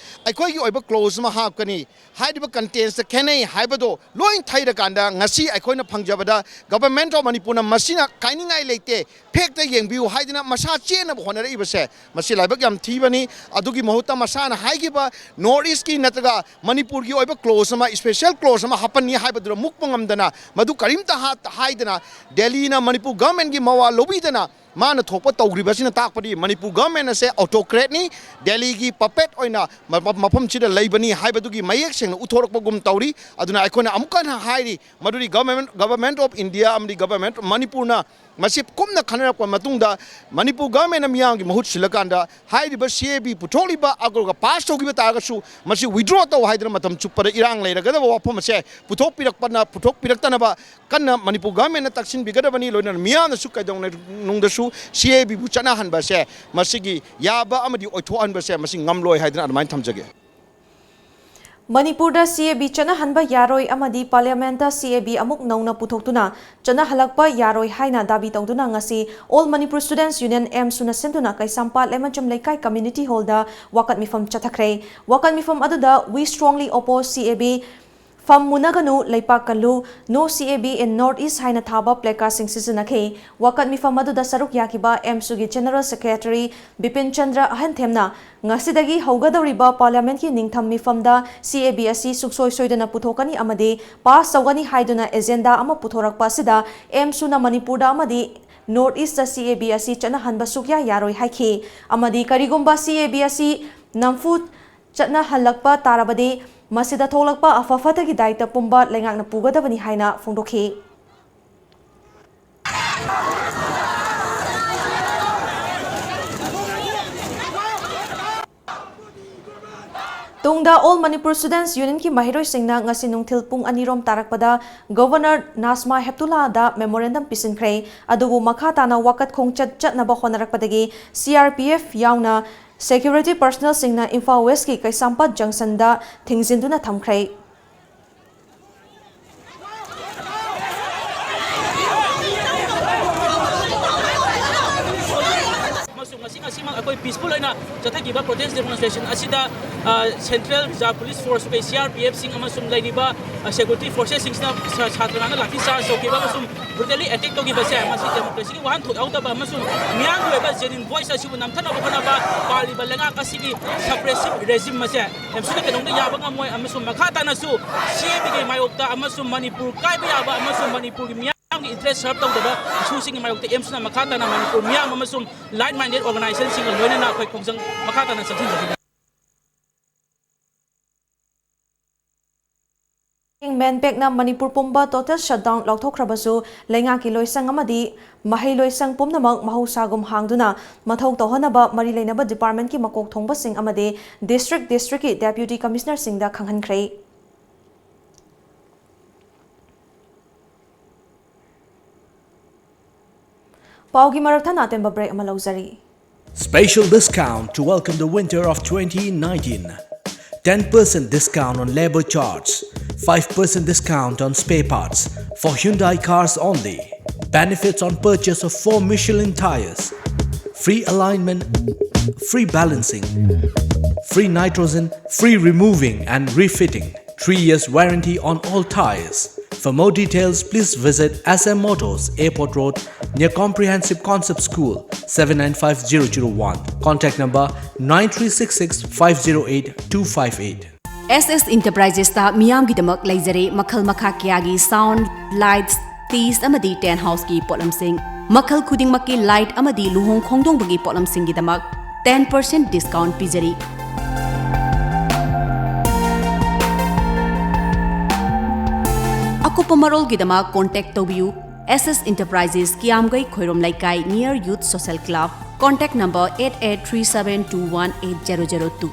ꯑꯩꯈꯣꯏꯒꯤ ꯑꯣꯏꯕ ꯀ꯭ꯂꯣꯖ ꯑꯃ ꯍꯥꯞꯀꯅꯤ, ꯍꯥꯏꯔꯤꯕ ꯀꯟꯇꯦꯟꯁꯇ ꯈꯦꯠꯅꯩ ꯍꯥꯏꯕꯗꯣ ꯂꯣꯏ ꯊꯩꯔꯀꯥꯟꯗ ꯉꯁꯤ ꯑꯩꯈꯣꯏꯅ ꯐꯪꯖꯕꯗ Government of ꯃꯅꯤꯄꯨꯔꯅ ꯃꯁꯤꯅ ꯀꯥꯏꯅꯤꯡꯉꯥꯏ ꯂꯩꯇꯦ, ꯐꯦꯛꯇ ꯌꯦꯡꯕꯤꯌꯨ ꯍꯥꯏꯗꯅ ꯃꯁꯥ ꯆꯦꯟꯅꯕ ꯍꯣꯠꯅꯔꯛꯏꯕꯁꯦ ꯃꯁꯤ ꯂꯥꯏꯕꯛ ꯌꯥꯝ ꯊꯤꯕꯅꯤ꯫ ꯑꯗꯨꯒꯤ ꯃꯍꯨꯠꯇ ꯃꯁꯥꯅ ꯍꯥꯏꯈꯤꯕ ꯅꯣꯔꯠ ꯏꯁꯀꯤ ꯅꯠꯇ꯭ꯔꯒ ꯃꯅꯤꯄꯨꯔꯒꯤ ꯑꯣꯏꯕ ꯀ꯭ꯂꯣꯖ ꯑꯃ, ꯏꯁꯄꯦꯁꯦꯜ ꯀ꯭ꯂꯣꯖ ꯑꯃ ꯍꯥꯞꯄꯟꯅꯤ ꯍꯥꯏꯕꯗꯨꯗ ꯃꯨꯛꯄ ꯉꯝꯗꯅ ꯃꯗꯨ ꯀꯔꯤꯝꯇ ꯍꯥ-, ꯍꯥꯏꯗꯅ ꯗꯦꯜꯂꯤꯅ ꯃꯅꯤꯄꯨꯔ ꯒꯚꯔꯟꯃꯦꯟꯒꯤ ꯃꯋꯥ ꯂꯧꯕꯤꯗꯅ ꯃꯥꯅ ꯊꯣꯛꯄ ꯇꯧꯈ꯭ꯔꯤꯕꯁꯤꯅ ꯇꯥꯛꯄꯗꯤ ꯃꯅꯤꯄꯨꯔ ꯒꯚꯔꯟꯃꯦꯟ ꯑꯁꯦ ꯑꯣꯇꯣꯀ꯭ꯔꯦꯠꯅꯤ, ꯗꯦꯜꯂꯤꯒꯤ ꯄꯄꯦꯠ ꯑꯣꯏꯅ ꯃ-, ꯃ-, ꯃꯐꯝꯁꯤꯗ ꯂꯩꯕꯅꯤ ꯍꯥꯏꯕꯗꯨꯒꯤ ꯃꯌꯦꯛ ꯁꯦꯡꯅ ꯎꯠꯊꯣꯔꯛꯄꯒꯨꯝ ꯇꯧꯔꯤ꯫ ꯑꯗꯨꯅ ꯑꯩꯈꯣꯏꯅ ꯑꯃꯨꯛꯀ ꯍꯟꯅ ꯍꯥꯏꯔꯤ ꯃꯗꯨꯗꯤ ꯒꯚꯔꯟꯃꯦꯟ, Government of India ꯑꯃꯗꯤ Government of ꯃꯅꯤꯄꯨꯔꯅ ꯃꯁꯤ ꯀꯨꯞꯅ ꯈꯟꯅꯔꯛꯄ ꯃꯇꯨꯡꯗ ꯃꯅꯤꯄꯨꯔ ꯒꯚꯔꯟꯃꯦꯟꯅ ꯃꯤꯌꯥꯝꯒꯤ ꯃꯍꯨꯠ ꯁꯤꯜꯂꯀꯥꯟꯗ ꯍꯥꯏꯔꯤꯕ ꯁꯤ ꯑꯦ ꯕꯤ ꯄꯨꯊꯣꯛꯂꯤꯕ ꯑꯒ꯭ꯔꯣꯒ ꯄꯥꯁ ꯇꯧꯈꯤꯕ ꯇꯥꯔꯒꯁꯨ ꯃꯁꯤ ꯋꯤꯗ꯭ꯔꯣ ꯇꯧ ꯍꯥꯏꯗꯅ ꯃꯇꯝ ꯆꯨꯞꯄꯗ ꯏꯔꯥꯡ ꯂꯩꯔꯒꯗꯕ ꯋꯥꯐꯝ ꯑꯁꯦ ꯄꯨꯊꯣꯛꯄꯤꯔꯛꯄꯅ, ꯄꯨꯊꯣꯛꯄꯤꯔꯛꯇꯅꯕ ꯀꯟꯅ ꯃꯅꯤꯄꯨꯔ ꯒꯚꯔꯟꯃꯦꯟꯅ ꯇꯛꯁꯤꯟꯕꯤꯒꯗꯕꯅꯤ꯫ ꯂꯣꯏꯅꯅ ꯃꯤꯌꯥꯝꯅꯁꯨ ꯀꯩꯗꯧꯅꯨꯡꯗꯁꯨ ꯁꯤ ꯑꯦ ꯕꯤꯕꯨ ꯆꯠꯅꯍꯟꯕꯁꯦ ꯃꯁꯤꯒꯤ ꯌꯥꯕ ꯑꯃꯗꯤ ꯑꯣꯏꯊꯣꯛꯍꯟꯕꯁꯦ ꯃꯁꯤ ꯉꯝꯂꯣꯏ ꯍꯥꯏꯗꯅ ꯑꯗꯨꯃꯥꯏꯅ ꯊꯝꯖꯒꯦ꯫ ꯃꯅꯤꯄꯨꯔꯗ ꯁꯤ ꯑꯦ ꯕꯤ ꯆꯠꯅꯍꯟꯕ ꯌꯥꯔꯣꯏ ꯑꯃꯗꯤ ꯄꯥꯔꯂꯤꯌꯥꯃꯦꯟꯠꯇ ꯁꯤ ꯑꯦ ꯕꯤ ꯑꯃꯨꯛ ꯅꯧꯅ ꯄꯨꯊꯣꯛꯇꯨꯅ ꯆꯠꯅꯍꯜꯂꯛꯄ ꯌꯥꯔꯣꯏ ꯍꯥꯏꯅ ꯗꯥꯕꯤ ꯇꯧꯗꯨꯅ ꯉꯁꯤ All Manipur Students Union, ꯑꯦꯝꯁꯨꯅ ꯁꯤꯟꯗꯨꯅ ꯀꯩꯁꯥꯝꯄꯥꯠ ꯂꯦꯃꯟꯆꯝ ꯂꯩꯀꯥꯏ ꯀꯝꯃ꯭ꯌꯨꯅꯤꯇꯤ ꯍꯣꯜꯗ ꯋꯥꯀꯠ ꯃꯤꯐꯝ ꯆꯠꯊꯈ꯭ꯔꯦ꯫ ꯋꯥꯀꯠ ꯃꯤꯐꯝ ꯑꯗꯨꯗ We strongly oppose C A B, ꯐꯝ ꯃꯨꯟꯅꯒꯅꯨ, ꯂꯩꯄꯥꯛ ꯀꯜꯂꯨ, No C A B in North East ꯍꯥꯏꯅ ꯊꯥꯕ placardꯁꯤꯡ ꯁꯤꯖꯤꯟꯅꯈꯤ꯫ ꯋꯥꯀꯠ ꯃꯤꯐꯝ ꯑꯗꯨꯗ ꯁꯔꯨꯛ ꯌꯥꯈꯤꯕ ꯑꯦꯝꯁꯨꯒꯤ General Secretary ꯕꯤꯄꯤꯟ ꯆꯟꯗ꯭ꯔ ꯑꯍꯟꯊꯦꯝꯅ ꯉꯁꯤꯗꯒꯤ ꯍꯧꯒꯗꯧꯔꯤꯕ ꯄꯥꯔꯂꯤꯌꯥꯃꯦꯟꯠꯀꯤ ꯅꯤꯡꯊꯝ ꯃꯤꯐꯝꯗ C A B ꯑꯁꯤ ꯁꯨꯡꯁꯣꯏ ꯁꯣꯏꯗꯅ ꯄꯨꯊꯣꯛꯀꯅꯤ ꯑꯃꯗꯤ ꯄꯥꯁ ꯇꯧꯒꯅꯤ ꯍꯥꯏꯗꯨꯅ ꯑꯦꯖꯦꯟꯗꯥ ꯑꯃ ꯄꯨꯊꯣꯔꯛꯄ ꯑꯁꯤꯗ ꯑꯦꯝꯁꯨꯅ ꯃꯅꯤꯄꯨꯔꯗ ꯑꯃꯗꯤ North Eastꯇ C A B ꯑꯁꯤ ꯆꯠꯅꯍꯟꯕ ꯁꯨꯛꯌꯥ ꯌꯥꯔꯣꯏ ꯍꯥꯏꯈꯤ꯫ ꯑꯃꯗꯤ ꯀꯔꯤꯒꯨꯝꯕ C A B ꯑꯁꯤ ꯅꯝꯐꯨ ꯆꯠꯅꯍꯜꯂꯛꯄ ꯇꯥꯔꯕꯗꯤ ꯃꯁꯤꯗ ꯊꯣꯛꯂꯛꯄ ꯑꯐ ꯐꯠꯇꯒꯤ ꯗꯥꯏꯇ ꯄꯨꯝꯕ ꯂꯩꯉꯥꯛꯅ ꯄꯨꯒꯗꯕꯅꯤ ꯍꯥꯏꯅ ꯐꯣꯡꯗꯣꯛꯈꯤ꯫ ꯇꯨꯡꯗ All Manipur Students Unionꯒꯤ ꯃꯍꯩꯔꯣꯏꯁꯤꯡꯅ ꯉꯁꯤ ꯅꯨꯡꯊꯤꯜ ꯄꯨꯡ ꯑꯅꯤ ꯔꯣꯝ ꯇꯥꯔꯛꯄꯗ Governor Nasma Heptullahꯗ memorandum ꯄꯤꯁꯤꯟꯈ꯭ꯔꯦ꯫ ꯑꯗꯨꯕꯨ ꯃꯈꯥ ꯇꯥꯅ ꯋꯥꯀꯠ ꯈꯣꯡꯆꯠ ꯆꯠꯅꯕ ꯍꯣꯠꯅꯔꯛꯄꯗꯒꯤ C R P F ꯌꯥꯎꯅ security personnelꯁꯤꯡꯅ ꯏꯝꯐꯥꯜ Westꯀꯤ ꯀꯩꯁꯥꯝꯄꯥꯠ junctionꯗ ꯊꯤꯡꯖꯤꯟꯗꯨꯅ ꯊꯝꯈ꯭ꯔꯦ꯫ ꯑꯃꯁꯨꯡ ꯉꯁꯤ ꯉꯁꯤꯃꯛ ꯑꯩꯈꯣꯏ peaceful ꯑꯣꯏꯅ ꯆꯠꯊꯈꯤꯕ protest demonstration ꯑꯁꯤꯗ, ꯑ, Central Reserve Police Force, ꯑꯩꯈꯣꯏ C R P Fꯁꯤꯡ ꯑꯃꯁꯨꯡ ꯂꯩꯔꯤꯕ, ꯑ, security forcesꯁꯤꯡꯁꯤꯅ ꯁꯥ-, ꯁꯥꯇ꯭ꯔ ꯉꯥꯛꯅ ꯂꯥꯊꯤ charge ꯇꯧꯈꯤꯕ ꯑꯃꯁꯨꯡ brutally attack ꯇꯧꯈꯤꯕꯁꯦ, ꯃꯁꯤ democracyꯒꯤ ꯋꯥꯍꯟꯊꯣꯛ ꯌꯥꯎꯗꯕ ꯑꯃꯁꯨꯡ ꯃꯤꯌꯥꯝꯒꯤ ꯑꯣꯏꯕ genuine voice ꯑꯁꯤꯕꯨ ꯅꯝꯊꯅꯕ ꯍꯣꯠꯅꯕ ꯄꯥꯜꯂꯤꯕ ꯂꯩꯉꯥꯛ ꯑꯁꯤꯒꯤ suppressive regime ꯑꯁꯤ ꯑꯦꯝꯁꯨꯅ ꯀꯩꯗꯧꯅꯨꯡꯗ ꯌꯥꯕ ꯉꯝꯃꯣꯏ ꯑꯃꯁꯨꯡ ꯃꯈꯥ ꯇꯥꯅꯁꯨ C A Bꯒꯤ ꯃꯥꯌꯣꯛꯇ ꯑꯃꯁꯨꯡ ꯃꯅꯤꯄꯨꯔ ꯀꯥꯏꯕ ꯌꯥꯕ ꯑꯃꯁꯨꯡ ꯃꯅꯤꯄꯨꯔꯒꯤ ꯃꯤꯌꯥꯝꯒꯤ interest serve ꯇꯧꯗꯕ issueꯁꯤꯡꯒꯤ ꯃꯥꯌꯣꯛꯇ ꯑꯦꯝꯁꯨꯅ ꯃꯈꯥ ꯇꯥꯅ ꯃꯅꯤꯄꯨꯔ ꯃꯤꯌꯥꯝ ꯑꯃꯁꯨꯡ like-minded organizationꯁꯤꯡꯒ ꯂꯣꯏꯅꯅ ꯑꯩꯈꯣꯏ ꯈꯣꯡꯖꯪ ꯃꯈꯥ ꯇꯥꯅ ꯆꯪꯁꯤꯟꯖꯈꯤꯒꯅꯤ꯫ ꯃꯦꯟꯄꯦꯛꯅ ꯃꯅꯤꯄꯨꯔ ꯄꯨꯝꯕ total shutdown ꯂꯥꯎꯊꯣꯛꯈ꯭ꯔꯕꯁꯨ, ꯂꯩꯉꯥꯛꯀꯤ ꯂꯣꯏꯁꯪ ꯑꯃꯗꯤ ꯃꯍꯩ ꯂꯣꯏꯁꯪ ꯄꯨꯝꯅꯃꯛ ꯃꯍꯧꯁꯥꯒꯨꯝ ꯍꯥꯡꯗꯨꯅ ꯃꯊꯧ ꯇꯧꯍꯟꯅꯕ ꯃꯔꯤ ꯂꯩꯅꯕ departmentꯀꯤ ꯃꯀꯣꯛ ꯊꯣꯡꯕꯁꯤꯡ ꯑꯃꯗꯤ district districtꯀꯤ deputy commissionerꯁꯤꯡꯗ ꯈꯪꯍꯟꯈ꯭ꯔꯦ꯫ ꯄꯥꯎꯒꯤ ꯃꯔꯛ ꯊꯠꯅ ꯑꯇꯦꯟꯕ break ꯑꯃ ꯂꯧꯖꯔꯤ꯫ Special discount to welcome the winter of twenty nineteen. Ten percent discount on labor charge, five percent discount on spare parts for Hyundai cars only. Benefits on purchase of four Michelin tires. Free alignment, free balancing, free nitrogen, free removing and refitting. Three years warranty on all tires. For more details, please visit S M Motors, Airport Road, near Comprehensive Concept School, seven nine five zero zero one. Contact number nine three six six five zero eight two five eight. S S Enterprisesꯇ ꯃꯤꯌꯥꯝꯒꯤꯗꯃꯛ ꯂꯩꯖꯔꯦ ꯃꯈꯜ ꯃꯈꯥ ꯀꯌꯥꯒꯤ sound, lights, stage ꯑꯃꯗꯤ tent houseꯀꯤ ꯄꯣꯠꯂꯝꯁꯤꯡ꯫ ꯃꯈꯜ ꯈꯨꯗꯤꯡꯃꯛꯀꯤ light ꯑꯃꯗꯤ ꯂꯨꯍꯣꯡ ꯈꯣꯡꯗꯣꯡꯕꯒꯤ ꯄꯣꯠꯂꯝꯁꯤꯡꯒꯤꯗꯃꯛ ten percent discount ꯄꯤꯖꯔꯤ꯫ ꯑꯀꯨꯞꯄ ꯃꯔꯣꯜꯒꯤꯗꯃꯛ contact ꯇꯧꯕꯤꯌꯨ, S S Enterprises, ꯀꯤꯌꯥꯝꯒꯩ ꯈꯣꯏꯔꯣꯝ ꯂꯩꯀꯥꯏ, near Youth Social Club, contact number eight eight three seven two one eight zero zero two꯫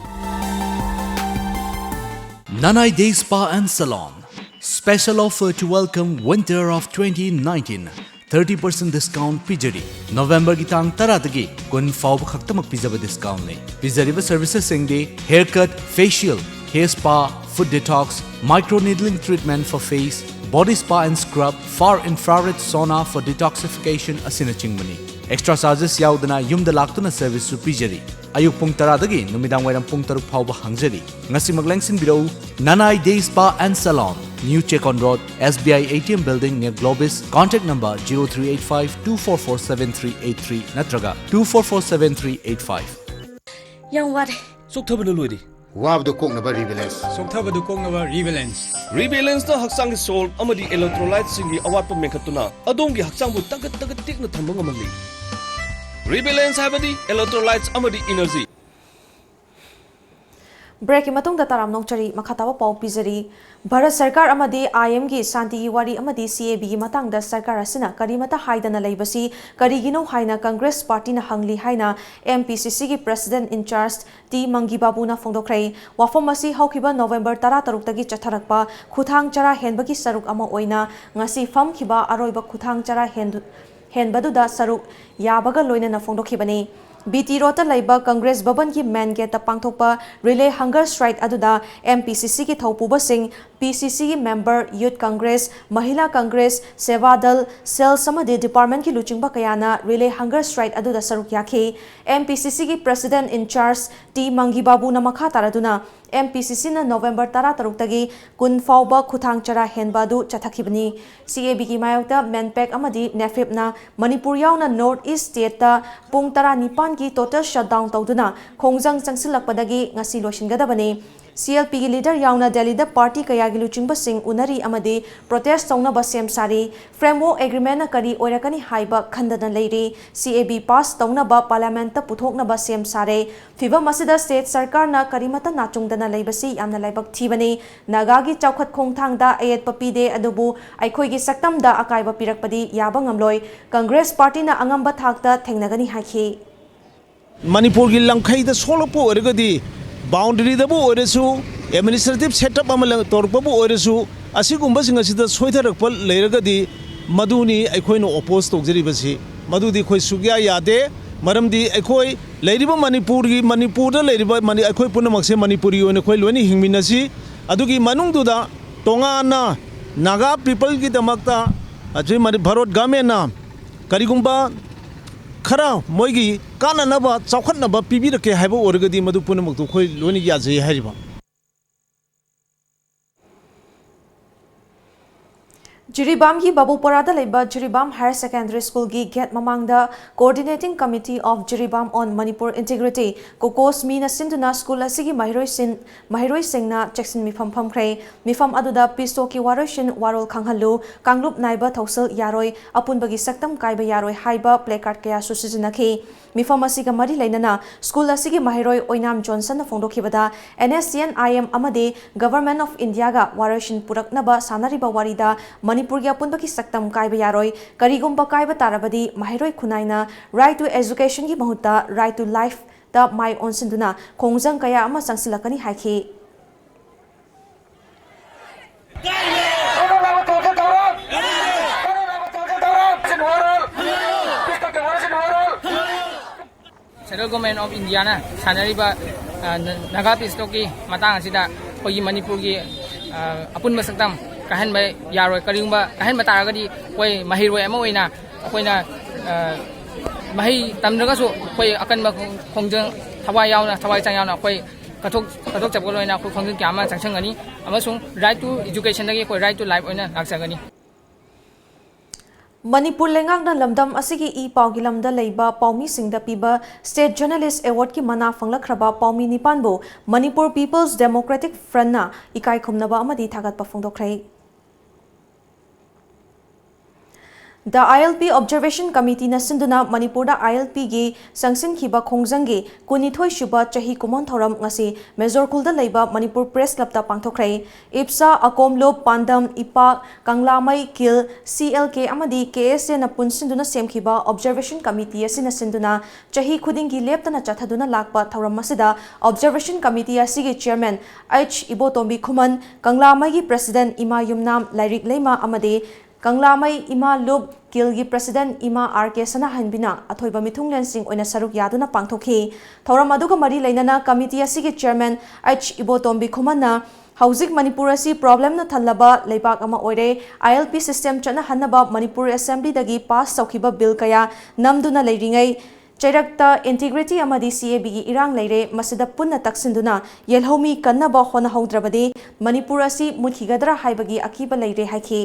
Nanai Day Spa and Salon. Special offer to welcome winter of twenty nineteen. Thirty percent discount ꯄꯤꯖꯔꯤ꯫ ꯅꯣꯕꯦꯝꯕꯔꯒꯤ ꯇꯥꯡ ꯇꯔꯥꯗꯒꯤ ꯀꯨꯟ ꯐꯥꯎꯕ ꯈꯛꯇꯃꯛ ꯄꯤꯖꯕ discountꯅꯤ꯫ ꯄꯤꯖꯔꯤꯕ servicesꯁꯤꯡꯗꯤ haircut, facial, hair spa, foot detox, micro needling treatment for face, body spa and scrub, far infrared sauna for detoxification ꯑꯁꯤꯅꯆꯤꯡꯕꯅꯤ꯫ Extra charges ꯌꯥꯎꯗꯅ ꯌꯨꯝꯗ ꯂꯥꯛꯇꯨꯅ serviceꯁꯨ ꯄꯤꯖꯔꯤ꯫ ꯑꯌꯨꯛ ꯄꯨꯡ ꯇꯔꯥꯗꯒꯤ ꯅꯨꯃꯤꯗꯥꯡ ꯋꯥꯏꯔꯝ ꯄꯨꯡ ꯇꯔꯨꯛ ꯐꯥꯎꯕ ꯍꯥꯡꯖꯔꯤ꯫ ꯉꯁꯤꯃꯛ ꯂꯦꯡꯁꯤꯟꯕꯤꯔꯛꯎ꯫ Nanai Day Spa and Salon, New Checkon Road, S B I A T M Building near Globis, contact number zero three eight five two four four seven three eight three ꯅꯠꯇ꯭ꯔꯒ two four four seven three eight five꯫ ꯌꯥꯝ ꯋꯥꯔꯦ꯫ ꯆꯣꯛꯊꯕꯅ ꯂꯣꯏꯔꯦ꯫ ꯋꯥꯕꯗꯨ ꯀꯣꯛꯅꯕ ꯔꯤꯕꯦꯂꯦꯟꯁ꯫ ꯆꯣꯛꯊꯕꯗꯨ ꯀꯣꯛꯅꯕ ꯔꯤꯕꯦꯂꯦꯟꯁ꯫ ꯔꯤꯕꯦꯂꯦꯟꯁꯅ ꯍꯛꯆꯥꯡꯒꯤ soul ꯑꯃꯗꯤ ꯏꯂꯦꯛꯇ꯭ꯔꯣꯂꯥꯏꯠꯁꯤꯡꯒꯤ ꯑꯋꯥꯠꯄ ꯃꯦꯟꯈꯠꯇꯨꯅ ꯑꯗꯣꯝꯒꯤ ꯍꯛꯆꯥꯡꯕꯨ ꯇꯒꯠ ꯇꯒꯠ ꯇꯦꯛꯅ ꯊꯝꯕ ꯉꯝꯍꯜꯂꯤ꯫ ꯔꯤꯕꯦꯂꯦꯟꯁ ꯍꯥꯏꯕꯗꯤ ꯏꯂꯦꯛꯇ꯭ꯔꯣꯂꯥꯏꯠꯁ ꯑꯃꯗꯤ ꯏꯅꯔꯖꯤ꯫ ꯕ꯭ꯔꯦꯛꯀꯤ ꯃꯇꯨꯡꯗ ꯇꯔꯥꯝꯅ ꯑꯣꯛꯆꯔꯤ꯫ ꯃꯈꯥ ꯇꯥꯕ ꯄꯥꯎ ꯄꯤꯖꯔꯤ꯫ ꯚꯥꯔꯠ ꯁꯔꯀꯥꯔ ꯑꯃꯗꯤ ꯑꯥꯏ ꯑꯦꯝꯒꯤ ꯁꯥꯟꯇꯤꯒꯤ ꯋꯥꯔꯤ ꯑꯃꯗꯤ ꯁꯤ ꯑꯦ ꯕꯤꯒꯤ ꯃꯇꯥꯡꯗ ꯁꯔꯀꯥꯔ ꯑꯁꯤꯅ ꯀꯔꯤꯃꯠꯇ ꯍꯥꯏꯗꯅ ꯂꯩꯕꯁꯤ ꯀꯔꯤꯒꯤꯅꯣ ꯍꯥꯏꯅ ꯀꯪꯒ꯭ꯔꯦꯁ ꯄꯥꯔꯇꯤꯅ ꯍꯪꯂꯤ ꯍꯥꯏꯅ ꯑꯦꯝ ꯄꯤ ꯁꯤ ꯁꯤꯒꯤ president in charge ꯇꯤ ꯃꯪꯒꯤ ꯕꯥꯕꯨꯅ ꯐꯣꯡꯗꯣꯛꯈ꯭ꯔꯦ꯫ ꯋꯥꯐꯝ ꯑꯁꯤ ꯍꯧꯈꯤꯕ ꯅꯣꯕꯦꯝꯕꯔ ꯇꯔꯥꯇꯔꯨꯛꯇꯒꯤ ꯆꯠꯊꯔꯛꯄ ꯈꯨꯊꯥꯡ ꯆꯔꯥ ꯍꯦꯟꯕꯒꯤ ꯁꯔꯨꯛ ꯑꯃ ꯑꯣꯏꯅ ꯉꯁꯤ ꯐꯝꯈꯤꯕ ꯑꯔꯣꯏꯕ ꯈꯨꯊꯥꯡ ꯆꯔꯥ ꯍꯦꯟꯗꯨ-, ꯍꯦꯟꯕꯗꯨꯗ ꯁꯔꯨꯛ ꯌꯥꯕꯒ ꯂꯣꯏꯅꯅ ꯐꯣꯡꯗꯣꯛꯈꯤꯕꯅꯤ꯫ ꯕꯤ ꯇꯤ ꯔꯣꯗꯇ ꯂꯩꯕ ꯀꯪꯒ꯭ꯔꯦꯁ ꯚꯕꯟꯒꯤ main gateꯇ ꯄꯥꯡꯊꯣꯛꯄ relay hunger strike ꯑꯗꯨꯗ ꯑꯦꯝ ꯄꯤ ꯁꯤ ꯁꯤꯒꯤ ꯊꯧꯄꯨꯕꯁꯤꯡ, ꯄꯤ ꯁꯤ ꯁꯤꯒꯤ member, Youth Congress, Mahila Congress, ꯁꯦꯕꯥ ꯗꯜ, ꯁꯦꯜꯁ ꯑꯃꯗꯤ departmentꯀꯤ ꯂꯨꯆꯤꯡꯕ ꯀꯌꯥꯅ relay hunger strike ꯑꯗꯨꯗ ꯁꯔꯨꯛ ꯌꯥꯈꯤ꯫ ꯑꯦꯝ ꯄꯤ ꯁꯤ ꯁꯤꯒꯤ president in charge ꯇꯤ ꯃꯪꯒꯤ ꯕꯥꯕꯨꯅ ꯃꯈꯥ ꯇꯥꯔꯗꯨꯅ ꯑꯦꯝ ꯄꯤ ꯁꯤ ꯁꯤꯅ ꯅꯣꯕꯦꯝꯕꯔ ꯇꯔꯥꯇꯔꯨꯛꯇꯒꯤ ꯀꯨꯟ ꯐꯥꯎꯕ ꯈꯨꯊꯥꯡ ꯆꯔꯥ ꯍꯦꯟꯕ ꯑꯗꯨ ꯆꯠꯊꯈꯤꯕꯅꯤ꯫ ꯁꯤ ꯑꯦ ꯕꯤꯒꯤ ꯃꯥꯌꯣꯛꯇ ꯃꯦꯟꯄꯦꯛ ꯑꯃꯗꯤ ꯅꯦꯐꯤꯞꯅ ꯃꯅꯤꯄꯨꯔ ꯌꯥꯎꯅ North East stateꯇ ꯄꯨꯡ ꯇꯔꯥꯅꯤꯄꯥꯟꯒꯤ total shutdown ꯇꯧꯗꯨꯅ ꯈꯣꯡꯖꯪ ꯆꯪꯁꯤꯜꯂꯛꯄꯗꯒꯤ ꯉꯁꯤ ꯂꯣꯏꯁꯤꯟꯒꯗꯕꯅꯤ꯫ ꯁꯤ ꯑꯦꯜ ꯄꯤꯒꯤ leader ꯌꯥꯎꯅ ꯗꯦꯜꯂꯤꯗ party ꯀꯌꯥꯒꯤ ꯂꯨꯆꯤꯡꯕꯁꯤꯡ ꯎꯅꯔꯤ ꯑꯃꯗꯤ protest ꯇꯧꯅꯕ ꯁꯦꯝ ꯁꯥꯔꯤ꯫ Framework agreementꯅ ꯀꯔꯤ ꯑꯣꯏꯔꯛꯀꯅꯤ ꯍꯥꯏꯕ ꯈꯟꯗꯅ ꯂꯩꯔꯤ꯫ ꯁꯤ ꯑꯦ ꯕꯤ pass ꯇꯧꯅꯕ parliamentꯇ ꯄꯨꯊꯣꯛꯅꯕ ꯁꯦꯝ ꯁꯥꯔꯦ꯫ ꯐꯤꯚꯝ ꯑꯁꯤꯗ state ꯁꯔꯀꯥꯔꯅ ꯀꯔꯤꯃꯠꯇ ꯅꯥꯆꯨꯡꯗꯅ ꯂꯩꯕꯁꯤ ꯌꯥꯝꯅ ꯂꯥꯏꯕꯛ ꯊꯤꯕꯅꯤ꯫ ꯅꯥꯒꯥꯒꯤ ꯆꯥꯎꯈꯠ ꯈꯣꯡꯊꯥꯡꯗ ꯑꯌꯦꯠꯄ ꯄꯤꯗꯦ, ꯑꯗꯨꯕꯨ ꯑꯩꯈꯣꯏꯒꯤ ꯁꯛꯇꯝꯗ ꯑꯀꯥꯏꯕ ꯄꯤꯔꯛꯄꯗꯤ ꯌꯥꯕ ꯉꯝꯂꯣꯏ꯫ ꯀꯪꯒ꯭ꯔꯦꯁ ꯄꯥꯔꯇꯤꯅ ꯑꯉꯝꯕ ꯊꯥꯛꯇ ꯊꯦꯡꯅꯒꯅꯤ ꯍꯥꯏꯈꯤ꯫ ꯃꯅꯤꯄꯨꯔꯒꯤ ꯂꯝꯈꯩꯗ ꯁꯣꯛꯂꯛꯄ ꯑꯣꯏꯔꯒꯗꯤ, boundaryꯗꯕꯨ ꯑꯣꯏꯔꯁꯨ, ꯑꯦꯗꯃꯤꯅꯤꯁꯇ꯭ꯔꯦꯇꯤꯚ ꯁꯦꯠ ꯑꯞ ꯑꯃ ꯂꯩ-, ꯇꯧꯔꯛꯄꯕꯨ ꯑꯣꯏꯔꯁꯨ, ꯑꯁꯤꯒꯨꯝꯕꯁꯤꯡ ꯑꯁꯤꯗ ꯁꯣꯏꯊꯔꯛꯄ ꯂꯩꯔꯒꯗꯤ, ꯃꯗꯨꯅꯤ ꯑꯩꯈꯣꯏꯅ ꯑꯣꯄꯣꯖ ꯇꯧꯖꯔꯤꯕꯁꯤ꯫ ꯃꯗꯨꯗꯤ ꯑꯩꯈꯣꯏ ꯁꯨꯛꯌꯥ ꯌꯥꯗꯦ꯫ ꯃꯔꯝꯗꯤ ꯑꯩꯈꯣꯏ ꯂꯩꯔꯤꯕ ꯃꯅꯤꯄꯨꯔꯒꯤ, ꯃꯅꯤꯄꯨꯔꯗ ꯂꯩꯔꯤꯕ ꯃꯅꯤ-, ꯑꯩꯈꯣꯏ ꯄꯨꯝꯅꯃꯛꯁꯦ ꯃꯅꯤꯄꯨꯔꯤ ꯑꯣꯏꯅ ꯑꯩꯈꯣꯏ ꯂꯣꯏꯅ ꯍꯤꯡꯃꯤꯟꯅꯁꯤ꯫ ꯑꯗꯨꯒꯤ ꯃꯅꯨꯡꯗꯨꯗ ꯇꯣꯉꯥꯟꯅ ꯅꯥꯒꯥ ꯄꯤꯄꯜꯒꯤꯗꯃꯛꯇ ꯑꯁꯤ ꯃꯅꯤ-, ꯚꯥꯔꯠ ꯒꯚꯔꯟꯃꯦꯟꯅ ꯀꯔꯤꯒꯨꯝꯕ ꯈꯔ ꯃꯣꯏꯒꯤ ꯀꯥꯟꯅꯅꯕ, ꯆꯥꯎꯈꯠꯅꯕ ꯄꯤꯕꯤꯔꯛꯀꯦ ꯍꯥꯏꯕ ꯑꯣꯏꯔꯒꯗꯤ, ꯃꯗꯨ ꯄꯨꯝꯅꯃꯛꯇꯨ ꯑꯩꯈꯣꯏ ꯂꯣꯏꯅ ꯌꯥꯖꯩ ꯍꯥꯏꯔꯤꯕ꯫ ꯖꯤꯔꯤꯕꯥꯝꯒꯤ ꯕꯥꯕꯨꯄꯣꯔꯥꯗ ꯂꯩꯕ ꯖꯤꯔꯤꯕꯥꯝ ꯍꯥꯌꯔ ꯁꯦꯀꯦꯟꯗꯔꯤ ꯁ꯭ꯀꯨꯜꯒꯤ ꯒꯦꯠ ꯃꯃꯥꯡꯗ Coordinating Committee of Jiribam on Manipur Integrity, ꯀꯣꯀꯣꯁꯃꯤꯅ ꯁꯤꯟꯗꯨꯅ ꯁ꯭ꯀꯨꯜ ꯑꯁꯤꯒꯤ ꯃꯍꯩꯔꯣꯏꯁꯤꯡ, ꯃꯍꯩꯔꯣꯏꯁꯤꯡꯅ ꯆꯦꯛꯁꯤꯟ ꯃꯤꯐꯝ ꯐꯝꯈ꯭ꯔꯦ꯫ ꯃꯤꯐꯝ ꯑꯗꯨꯗ ꯄꯤꯁꯇꯣꯛꯀꯤ ꯋꯥꯔꯣꯏꯁꯤꯟ ꯋꯥꯔꯣꯜ ꯈꯪꯍꯜꯂꯨ, ꯀꯥꯡꯂꯨꯞ ꯅꯥꯏꯕ ꯊꯧꯁꯤꯜ ꯌꯥꯔꯣꯏ, ꯑꯄꯨꯟꯕꯒꯤ ꯁꯛꯇꯝ ꯀꯥꯏꯕ ꯌꯥꯔꯣꯏ ꯍꯥꯏꯕ ꯄ꯭ꯂꯦꯀꯥꯔꯗ ꯀꯌꯥꯁꯨ ꯁꯤꯖꯤꯟꯅꯈꯤ꯫ ꯃꯤꯐꯝ ꯑꯁꯤꯒ ꯃꯔꯤ ꯂꯩꯅꯅ ꯁ꯭ꯀꯨꯜ ꯑꯁꯤꯒꯤ ꯃꯍꯩꯔꯣꯏ ꯑꯣꯏꯅꯥꯝ ꯖꯣꯟꯁꯟꯅ ꯐꯣꯡꯗꯣꯛꯈꯤꯕꯗ, N S C N I M ꯑꯃꯗꯤ Government of Indiaꯒ ꯋꯥꯔꯣꯏꯁꯤꯟ ꯄꯨꯔꯛꯅꯕ ꯁꯥꯟꯅꯔꯤꯕ ꯋꯥꯔꯤꯗ ꯃꯅꯤꯄꯨꯔꯒꯤ ꯑꯄꯨꯟꯕꯒꯤ ꯁꯛꯇꯝ ꯀꯥꯏꯕ ꯌꯥꯔꯣꯏ꯫ ꯀꯔꯤꯒꯨꯝꯕ ꯀꯥꯏꯕ ꯇꯥꯔꯕꯗꯤ ꯃꯍꯩꯔꯣꯏ ꯈꯨꯟꯅꯥꯏꯅ Right to Educationꯒꯤ ꯃꯍꯨꯠꯇ Right to Lifeꯇ ꯃꯥꯏ ꯑꯣꯟꯁꯤꯟꯗꯨꯅ ꯈꯣꯡꯖꯪ ꯀꯌꯥ ꯑꯃ ꯆꯪꯁꯤꯜꯂꯛꯀꯅꯤ ꯍꯥꯏꯈꯤ꯫ Central Government of Indiaꯅ ꯁꯥꯟꯅꯔꯤꯕ, ꯑ, ꯅ-, ꯅꯥꯒꯥ ꯄꯤꯁꯇꯣꯛꯀꯤ ꯃꯇꯥꯡ ꯑꯁꯤꯗ ꯑꯩꯈꯣꯏꯒꯤ ꯃꯅꯤꯄꯨꯔꯒꯤ, ꯑ, ꯑꯄꯨꯟꯕ ꯁꯛꯇꯝ ꯀꯥꯏꯍꯟꯕ ꯌꯥꯔꯣꯏ꯫ ꯀꯔꯤꯒꯨꯝꯕ ꯀꯥꯏꯍꯟꯕ ꯇꯥꯔꯒꯗꯤ ꯑꯩꯈꯣꯏ ꯃꯍꯩꯔꯣꯏ ꯑꯃ ꯑꯣꯏꯅ ꯑꯩꯈꯣꯏꯅ, ꯑ, ꯃꯍꯩ ꯇꯝꯗ꯭ꯔꯒꯁꯨ ꯑꯩꯈꯣꯏ ꯑꯀꯟꯕ ꯈꯣꯡ-, ꯈꯣꯡꯖꯪ ꯊꯋꯥꯏ ꯌꯥꯎꯅ, ꯊꯋꯥꯏ ꯍꯛꯆꯥꯡ ꯌꯥꯎꯅ ꯑꯩꯈꯣꯏ ꯀꯠꯊꯣꯛ-, ꯀꯠꯊꯣꯛꯆꯕꯒ ꯂꯣꯏꯅ ꯑꯩꯈꯣꯏ ꯈꯣꯡꯖꯪ ꯀꯌꯥ ꯑꯃ ꯆꯪꯁꯤꯟꯒꯅꯤ ꯑꯃꯁꯨꯡ Right to Educationꯗꯒꯤ ꯑꯩꯈꯣꯏ Right to Life ꯑꯣꯏꯅ ꯂꯥꯛꯆꯒꯅꯤ꯫ ꯃꯅꯤꯄꯨꯔ ꯂꯩꯉꯥꯛꯅ ꯂꯝꯗꯝ ꯑꯁꯤꯒꯤ ꯏ ꯄꯥꯎꯒꯤ ꯂꯝꯗ ꯂꯩꯕ ꯄꯥꯎꯃꯤꯁꯤꯡꯗ ꯄꯤꯕ State Journalist Awardꯀꯤ ꯃꯅꯥ ꯐꯪꯂꯛꯈ꯭ꯔꯕ ꯄꯥꯎꯃꯤ ꯅꯤꯄꯥꯟꯕꯨ Manipur People's Democratic Frontꯅ ꯏꯀꯥꯏ ꯈꯨꯝꯅꯕ ꯑꯃꯗꯤ ꯊꯥꯒꯠꯄ ꯐꯣꯡꯗꯣꯛꯈ꯭ꯔꯦ꯫ The I L P Observation Committeeꯅ ꯁꯤꯟꯗꯨꯅ ꯃꯅꯤꯄꯨꯔꯗ I L Pꯒꯤ ꯆꯪꯁꯤꯟꯈꯤꯕ ꯈꯣꯡꯖꯪꯒꯤ ꯀꯨꯟꯅꯤꯊꯣꯏ ꯁꯨꯕ ꯆꯍꯤ ꯀꯨꯝꯑꯣꯟ ꯊꯧꯔꯝ ꯉꯁꯤ ꯃꯦꯖꯣꯔ ꯈꯨꯜꯗ ꯂꯩꯕ ꯃꯅꯤꯄꯨꯔ ꯄ꯭ꯔꯦꯁ ꯀ꯭ꯂꯕꯇ ꯄꯥꯡꯊꯣꯛꯈ꯭ꯔꯦ꯫ ꯏꯞꯁꯥ, ꯑꯀꯣꯝꯂꯨꯞ, ꯄꯥꯟꯗꯝ, ꯏꯄꯥꯛ, ꯀꯪꯂꯥꯃꯩ, ꯀꯤꯜ, C L K ꯑꯃꯗꯤ K S Aꯅ ꯄꯨꯟꯁꯤꯟꯗꯨꯅ ꯁꯦꯝꯈꯤꯕ Observation Committee ꯑꯁꯤꯅ ꯁꯤꯟꯗꯨꯅ ꯆꯍꯤ ꯈꯨꯗꯤꯡꯒꯤ ꯂꯦꯞꯇꯅ ꯆꯠꯊꯗꯨꯅ ꯂꯥꯛꯄ ꯊꯧꯔꯝ ꯑꯁꯤꯗ Observation Committee ꯑꯁꯤꯒꯤ Chairman H ꯏꯕꯣꯇꯣꯝꯕꯤ ꯈꯨꯃꯟ, ꯀꯪꯂꯥꯃꯩꯒꯤ President ꯏꯃꯥ ꯌꯨꯝꯅꯥꯝ ꯂꯥꯏꯔꯤꯛ ꯂꯩꯃ ꯑꯃꯗꯤ ꯀꯪꯂꯥꯃꯩ ꯏꯃꯥ ꯂꯨꯞ ꯀꯤꯜꯒꯤ President ꯏꯃꯥ R K ꯁꯅꯥꯍꯟꯕꯤꯅ ꯑꯊꯣꯏꯕ ꯃꯤꯊꯨꯡꯂꯦꯟꯁꯤꯡ ꯑꯣꯏꯅ ꯁꯔꯨꯛ ꯌꯥꯗꯨꯅ ꯄꯥꯡꯊꯣꯛꯈꯤ꯫ ꯊꯧꯔꯝ ꯑꯗꯨꯒ ꯃꯔꯤ ꯂꯩꯅꯅ committee ꯑꯁꯤꯒꯤ Chairman H ꯏꯕꯣꯇꯣꯝꯕꯤ ꯈꯨꯃꯟꯅ ꯍꯧꯖꯤꯛ ꯃꯅꯤꯄꯨꯔ ꯑꯁꯤ problemꯅ ꯊꯜꯂꯕ ꯂꯩꯕꯥꯛ ꯑꯃ ꯑꯣꯏꯔꯦ꯫ I L P system ꯆꯠꯅꯍꯟꯅꯕ Manipur Assemblyꯗꯒꯤ pass ꯇꯧꯈꯤꯕ bill ꯀꯌꯥ ꯅꯝꯗꯨꯅ ꯂꯩꯔꯤꯉꯩ ꯆꯩꯔꯛꯇ integrity ꯑꯃꯗꯤ C A Bꯒꯤ ꯏꯔꯥꯡ ꯂꯩꯔꯦ꯫ ꯃꯁꯤꯗ ꯄꯨꯟꯅ ꯇꯛꯁꯤꯟꯗꯨꯅ ꯌꯦꯜꯍꯧꯃꯤ ꯀꯟꯅꯕ ꯍꯣꯠꯅꯍꯧꯗ꯭ꯔꯕꯗꯤ ꯃꯅꯤꯄꯨꯔ ꯑꯁꯤ ꯃꯨꯠꯈꯤꯒꯗ꯭ꯔꯥ ꯍꯥꯏꯕꯒꯤ ꯑꯀꯤꯕ ꯂꯩꯔꯦ ꯍꯥꯏꯈꯤ꯫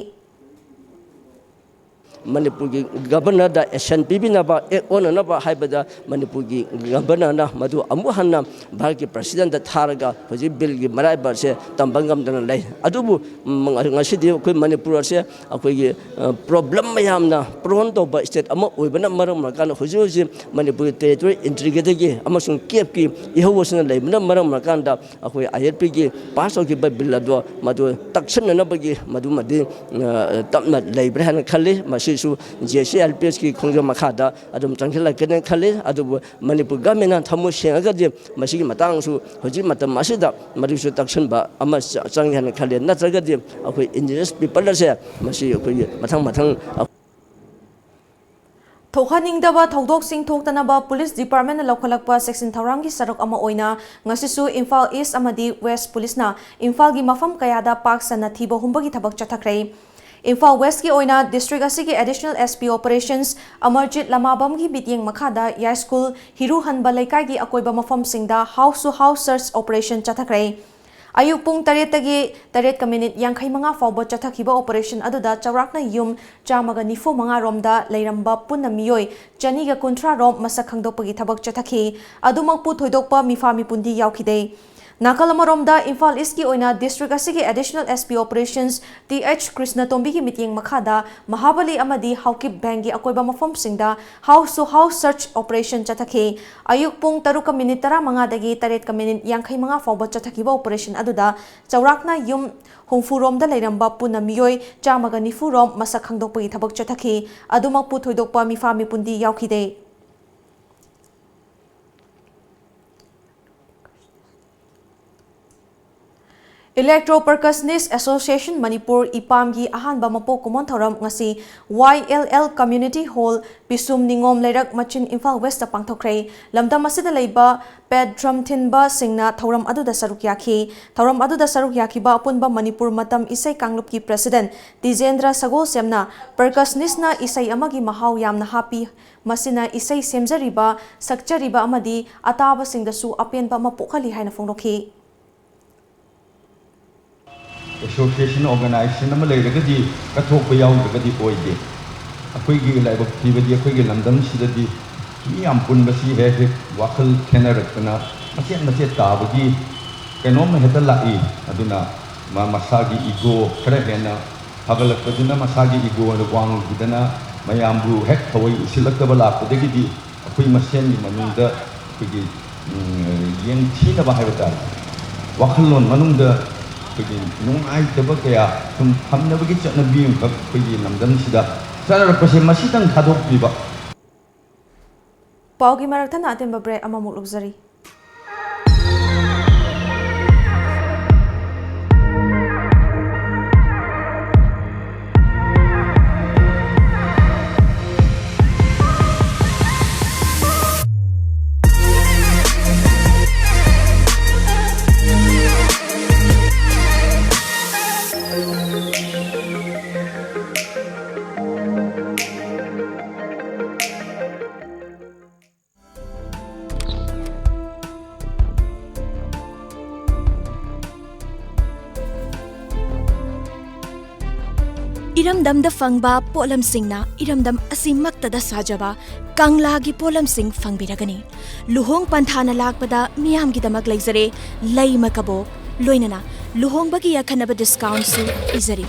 ꯃꯅꯤꯄꯨꯔꯒꯤ Governorꯗ assent ꯄꯤꯕꯤꯅꯕ, act ꯑꯣꯟꯅꯅꯕ ꯍꯥꯏꯕꯗ ꯃꯅꯤꯄꯨꯔꯒꯤ Governorꯅ ꯃꯗꯨ ꯑꯃꯨꯛ ꯍꯟꯅ ꯚꯥꯔꯠꯀꯤ Presidentꯇ ꯊꯥꯔꯒ ꯍꯧꯖꯤꯛ billꯒꯤ ꯃꯔꯥꯏꯕꯛ ꯑꯁꯦ ꯇꯝꯕ ꯉꯝꯗꯅ ꯂꯩ꯫ ꯑꯗꯨꯕꯨ ꯉ-, ꯉꯁꯤꯗꯤ ꯑꯩꯈꯣꯏ ꯃꯅꯤꯄꯨꯔ ꯑꯁꯦ ꯑꯩꯈꯣꯏꯒꯤ, ꯑ, problem ꯃꯌꯥꯝꯅ prone ꯇꯧꯕ state ꯑꯃ ꯑꯣꯏꯕꯅ ꯃꯔꯝ ꯑꯣꯏꯔꯀꯥꯟꯗ ꯍꯧꯖꯤꯛ ꯍꯧꯖꯤꯛ ꯃꯅꯤꯄꯨꯔꯒꯤ territorial integrityꯒꯤ ꯑꯃꯁꯨꯡ ꯀꯦꯞꯀꯤ ꯏꯍꯧ ꯑꯁꯤꯅ ꯂꯩꯕꯅ ꯃꯔꯝ ꯑꯣꯏꯔꯀꯥꯟꯗ ꯑꯩꯈꯣꯏ I L Pꯒꯤ pass ꯇꯧꯈꯤꯕ bill ꯑꯗꯣ ꯃꯗꯨ ꯇꯛꯁꯤꯟꯅꯅꯕꯒꯤ ꯃꯗꯨꯃꯗꯤ, ꯑ, ꯇꯞꯅ ꯂꯩꯕ꯭ꯔꯥ ꯍꯥꯏꯅ ꯈꯜꯂꯤ꯫ ꯃꯁꯤꯁꯨ J C I L P Sꯀꯤ ꯈꯣꯡꯖꯦꯜ ꯃꯈꯥꯗ ꯑꯗꯨꯝ ꯆꯪꯁꯤꯜꯂꯛꯀꯅꯤ ꯈꯜꯂꯤ꯫ ꯑꯗꯨꯕꯨ ꯃꯅꯤꯄꯨꯔ Governmentꯅ ꯊꯃꯣꯏ ꯁꯦꯡꯉꯒꯗꯤ ꯃꯁꯤꯒꯤ ꯃꯇꯥꯡꯁꯨ ꯍꯧꯖꯤꯛ ꯃꯇꯝ ꯑꯁꯤꯗ ꯃꯗꯨꯁꯨ ꯇꯛꯁꯤꯟꯕ ꯑꯃ ꯆ-, ꯆꯪꯉꯦ ꯍꯥꯏꯅ ꯈꯜꯂꯤ꯫ ꯅꯠꯇ꯭ꯔꯒꯗꯤ ꯑꯩꯈꯣꯏ indigenous people ꯑꯁꯦ ꯃꯁꯤ ꯑꯩꯈꯣꯏꯒꯤ ꯃꯊꯪ ꯃꯊꯪ ꯊꯣꯛꯍꯟꯅꯤꯡꯗꯕ ꯊꯧꯗꯣꯛꯁꯤꯡ ꯊꯣꯛꯇꯅꯕ Police Departmentꯅ ꯂꯧꯈꯠꯂꯛꯄ ꯆꯦꯛꯁꯤꯟ ꯊꯧꯔꯥꯡꯒꯤ ꯁꯔꯨꯛ ꯑꯃ ꯑꯣꯏꯅ ꯉꯁꯤꯁꯨ ꯏꯝꯐꯥꯜ East ꯑꯃꯗꯤ West Policeꯅ ꯏꯝꯐꯥꯜꯒꯤ ꯃꯐꯝ ꯀꯌꯥꯗ ꯄꯥꯛ ꯁꯟꯅ ꯊꯤꯕ ꯍꯨꯝꯕꯒꯤ ꯊꯕꯛ ꯆꯠꯊꯈ꯭ꯔꯦ꯫ ꯏꯝꯐꯥꯜ Westꯀꯤ ꯑꯣꯏꯅ district ꯑꯁꯤꯒꯤ Additional S P Operations Amarjeet ꯂꯃꯥꯕꯝꯒꯤ ꯃꯤꯠꯌꯦꯡ ꯃꯈꯥꯗ ꯌꯥꯏꯁ꯭ꯀꯨꯜ, ꯍꯤꯔꯨꯍꯟꯕ ꯂꯩꯀꯥꯏꯒꯤ ꯑꯀꯣꯏꯕ ꯃꯐꯝꯁꯤꯡꯗ house to house search operation ꯆꯠꯊꯈ꯭ꯔꯦ꯫ ꯑꯌꯨꯛ ꯄꯨꯡ ꯇꯔꯦꯠꯇꯒꯤ ꯇꯔꯦꯠꯀ minute ꯌꯥꯡꯈꯩ ꯃꯉꯥ ꯐꯥꯎꯕ ꯆꯠꯊꯈꯤꯕ operation ꯑꯗꯨꯗ ꯆꯥꯎꯔꯥꯛꯅ ꯌꯨꯝ ꯆꯥꯝꯃꯒ ꯅꯤꯐꯨ ꯃꯉꯥ ꯔꯣꯝꯗ ꯂꯩꯔꯝꯕ ꯄꯨꯟꯅ ꯃꯤꯑꯣꯏ ꯆꯅꯤꯒ ꯀꯨꯟꯊ꯭ꯔꯥ ꯔꯣꯝ ꯃꯁꯛ ꯈꯪꯗꯣꯛꯄꯒꯤ ꯊꯕꯛ ꯆꯠꯊꯈꯤ꯫ ꯑꯗꯨꯃꯛꯄꯨ ꯊꯣꯏꯗꯣꯛꯄ ꯃꯤꯐꯥ ꯃꯤꯄꯨꯟꯗꯤ ꯌꯥꯎꯈꯤꯗꯦ꯫ ꯅꯥꯀꯜ ꯑꯃꯔꯣꯝꯗ, ꯏꯝꯐꯥꯜ ꯏꯁꯀꯤ ꯑꯣꯏꯅ ꯗꯤꯁꯇ꯭ꯔꯤꯛ ꯑꯁꯤꯒꯤ additional S P operations T H ꯀ꯭ꯔꯤꯁꯅꯇꯣꯝꯕꯤꯒꯤ ꯃꯤꯠꯌꯦꯡ ꯃꯈꯥꯗ ꯃꯍꯥꯕꯂꯤ ꯑꯃꯗꯤ ꯍꯥꯎꯀꯤꯞ ꯕꯦꯡꯒꯤ ꯑꯀꯣꯏꯕ ꯃꯐꯝꯁꯤꯡꯗ house to house search operation ꯆꯠꯊꯈꯤ꯫ ꯑꯌꯨꯛ ꯄꯨꯡ ꯇꯔꯨꯛꯀ ꯃꯤꯅꯤꯠ ꯇꯔꯥꯃꯉꯥꯗꯒꯤ ꯇꯔꯦꯠꯀ ꯃꯤꯅꯤꯠ ꯌꯥꯡꯈꯩ ꯃꯉꯥ ꯐꯥꯎꯕ ꯆꯠꯊꯈꯤꯕ ꯑꯣꯄꯔꯦꯁꯟ ꯑꯗꯨꯗ ꯆꯥꯎꯔꯥꯛꯅ ꯌꯨꯝ ꯍꯨꯝꯐꯨ ꯔꯣꯝꯗ ꯂꯩꯔꯝꯕ ꯄꯨꯟꯅ ꯃꯤꯑꯣꯏ ꯆꯥꯝꯃꯒ ꯅꯤꯐꯨ ꯔꯣꯝ ꯃꯁꯛ ꯈꯪꯗꯣꯛꯄꯒꯤ ꯊꯕꯛ ꯆꯠꯊꯈꯤ꯫ ꯑꯗꯨꯃꯛꯄꯨ ꯊꯣꯏꯗꯣꯛꯄ ꯃꯤꯐꯥ ꯃꯤꯄꯨꯟꯗꯤ ꯌꯥꯎꯈꯤꯗꯦ꯫ Electro Percussionist Association Manipur, ꯏꯄꯥꯝꯒꯤ ꯑꯍꯥꯟꯕ ꯃꯄꯣꯛ ꯀꯨꯝꯑꯣꯟ ꯊꯧꯔꯝ ꯉꯁꯤ ꯋꯥꯏ ꯑꯦꯜ ꯑꯦꯜ Community Hall, ꯄꯤꯁꯨꯝ, ꯅꯤꯉꯣꯝ ꯂꯩꯔꯛ, ꯃꯆꯤꯟ, ꯏꯝꯐꯥꯜ ꯋꯦꯁꯇ ꯄꯥꯡꯊꯣꯛꯈ꯭ꯔꯦ꯫ ꯂꯝꯗꯝ ꯑꯁꯤꯗ ꯂꯩꯕ ꯄꯦꯗ ꯗ꯭ꯔꯝ ꯊꯤꯟꯕꯁꯤꯡꯅ ꯊꯧꯔꯝ ꯑꯗꯨꯗ ꯁꯔꯨꯛ ꯌꯥꯈꯤ꯫ ꯊꯧꯔꯝ ꯑꯗꯨꯗ ꯁꯔꯨꯛ ꯌꯥꯈꯤꯕ ꯑꯄꯨꯟꯕ ꯃꯅꯤꯄꯨꯔ ꯃꯇꯝ ꯏꯁꯩ ꯀꯥꯡꯂꯨꯞꯀꯤ ꯄ꯭ꯔꯦꯁꯤꯗꯦꯟꯠ ꯇꯤꯖꯦꯟꯗ꯭ꯔ ꯁꯒꯣꯜꯁꯦꯝꯅ percussionistꯅ ꯏꯁꯩ ꯑꯃꯒꯤ ꯃꯍꯥꯎ ꯌꯥꯝꯅ ꯍꯥꯞꯄꯤ, ꯃꯁꯤꯅ ꯏꯁꯩ ꯁꯦꯝꯖꯔꯤꯕ, ꯁꯛꯆꯔꯤꯕ ꯑꯃꯗꯤ ꯑꯇꯥꯕꯁꯤꯡꯗꯁꯨ ꯑꯄꯦꯟꯕ ꯑꯃ ꯄꯣꯛꯍꯜꯂꯤ ꯍꯥꯏꯅ ꯐꯣꯡꯗꯣꯛꯈꯤ꯫ ꯑꯦꯁꯣꯁꯤꯌꯦꯁꯟ, ꯑꯣꯔꯒꯅꯥꯏꯖꯦꯁꯟ ꯑꯃ ꯂꯩꯔꯒꯗꯤ ꯀꯠꯊꯣꯛꯄ ꯌꯥꯎꯗ꯭ꯔꯒꯗꯤ ꯑꯣꯏꯗꯦ꯫ ꯑꯩꯈꯣꯏꯒꯤ ꯂꯥꯏꯕꯛ ꯊꯤꯕꯗꯤ ꯑꯩꯈꯣꯏꯒꯤ ꯂꯝꯗꯝꯁꯤꯗꯗꯤ ꯃꯤ ꯌꯥꯝ ꯄꯨꯟꯕꯁꯤ ꯍꯦꯛ ꯍꯦꯛ ꯋꯥꯈꯜ ꯈꯦꯠꯅꯔꯛꯇꯅ ꯃꯆꯦꯠ ꯃꯆꯦꯠ ꯇꯥꯕꯒꯤ ꯀꯩꯅꯣꯝꯃ ꯍꯦꯛꯇ ꯂꯥꯛꯏ꯫ ꯑꯗꯨꯅ ꯃꯥ ꯃꯁꯥꯒꯤ ꯏꯒꯣ ꯈꯔ ꯍꯦꯟꯅ ꯐꯒꯠꯂꯛꯄꯗꯨꯅ ꯃꯁꯥꯒꯤ ꯏꯒꯣ ꯋꯥꯡꯈꯤꯗꯅ ꯃꯌꯥꯝꯕꯨ ꯍꯦꯛ ꯊꯑꯣꯏ ꯎꯁꯤꯜꯂꯛꯇꯕ ꯂꯥꯛꯄꯗꯒꯤꯗꯤ ꯑꯩꯈꯣꯏ ꯃꯁꯦꯟꯒꯤ ꯃꯅꯨꯡꯗ ꯑꯩꯈꯣꯏꯒꯤ ꯌꯦꯡꯊꯤꯅꯕ ꯍꯥꯏꯕ ꯇꯥꯔꯦ, ꯋꯥꯈꯜꯂꯣꯟ ꯃꯅꯨꯡꯗ ꯑꯩꯈꯣꯏꯒꯤ ꯅꯨꯡꯉꯥꯏꯇꯕ ꯀꯌꯥ ꯁꯨꯝ ꯊꯝꯅꯕꯒꯤ ꯆꯠꯅꯕꯤ ꯑꯃꯈꯛ ꯑꯩꯈꯣꯏꯒꯤ ꯂꯝꯗꯝꯁꯤꯗ ꯆꯠꯅꯔꯛꯄꯁꯦ ꯃꯁꯤꯇꯪ ꯊꯥꯗꯣꯛꯄꯤꯕ꯫ ꯄꯥꯎꯒꯤ ꯃꯔꯛ ꯊꯠꯅ ꯑꯇꯦꯟꯕ ꯕ꯭ꯔꯦꯛ ꯑꯃꯃꯨꯛ ꯂꯧꯖꯔꯤ꯫ ꯏꯔꯝꯗꯝꯗ ꯐꯪꯕ ꯄꯣꯠꯂꯝꯁꯤꯡꯅ ꯏꯔꯝꯗꯝ ꯑꯁꯤꯃꯛꯇꯗ ꯁꯥꯖꯕ ꯀꯪꯂꯥꯒꯤ ꯄꯣꯠꯂꯝꯁꯤꯡ ꯐꯪꯕꯤꯔꯒꯅꯤ꯫ ꯂꯨꯍꯣꯡ ꯄꯟꯊꯥꯅ ꯂꯥꯛꯄꯗ ꯃꯤꯌꯥꯝꯒꯤꯗꯃꯛ ꯂꯩꯖꯔꯦ ꯂꯩꯃ ꯀꯕꯣꯛ, ꯂꯣꯏꯅꯅ ꯂꯨꯍꯣꯡꯕꯒꯤ ꯑꯈꯟꯅꯕ ꯗꯤꯁꯀꯥꯎꯟꯁꯨ ꯄꯤꯖꯔꯤ꯫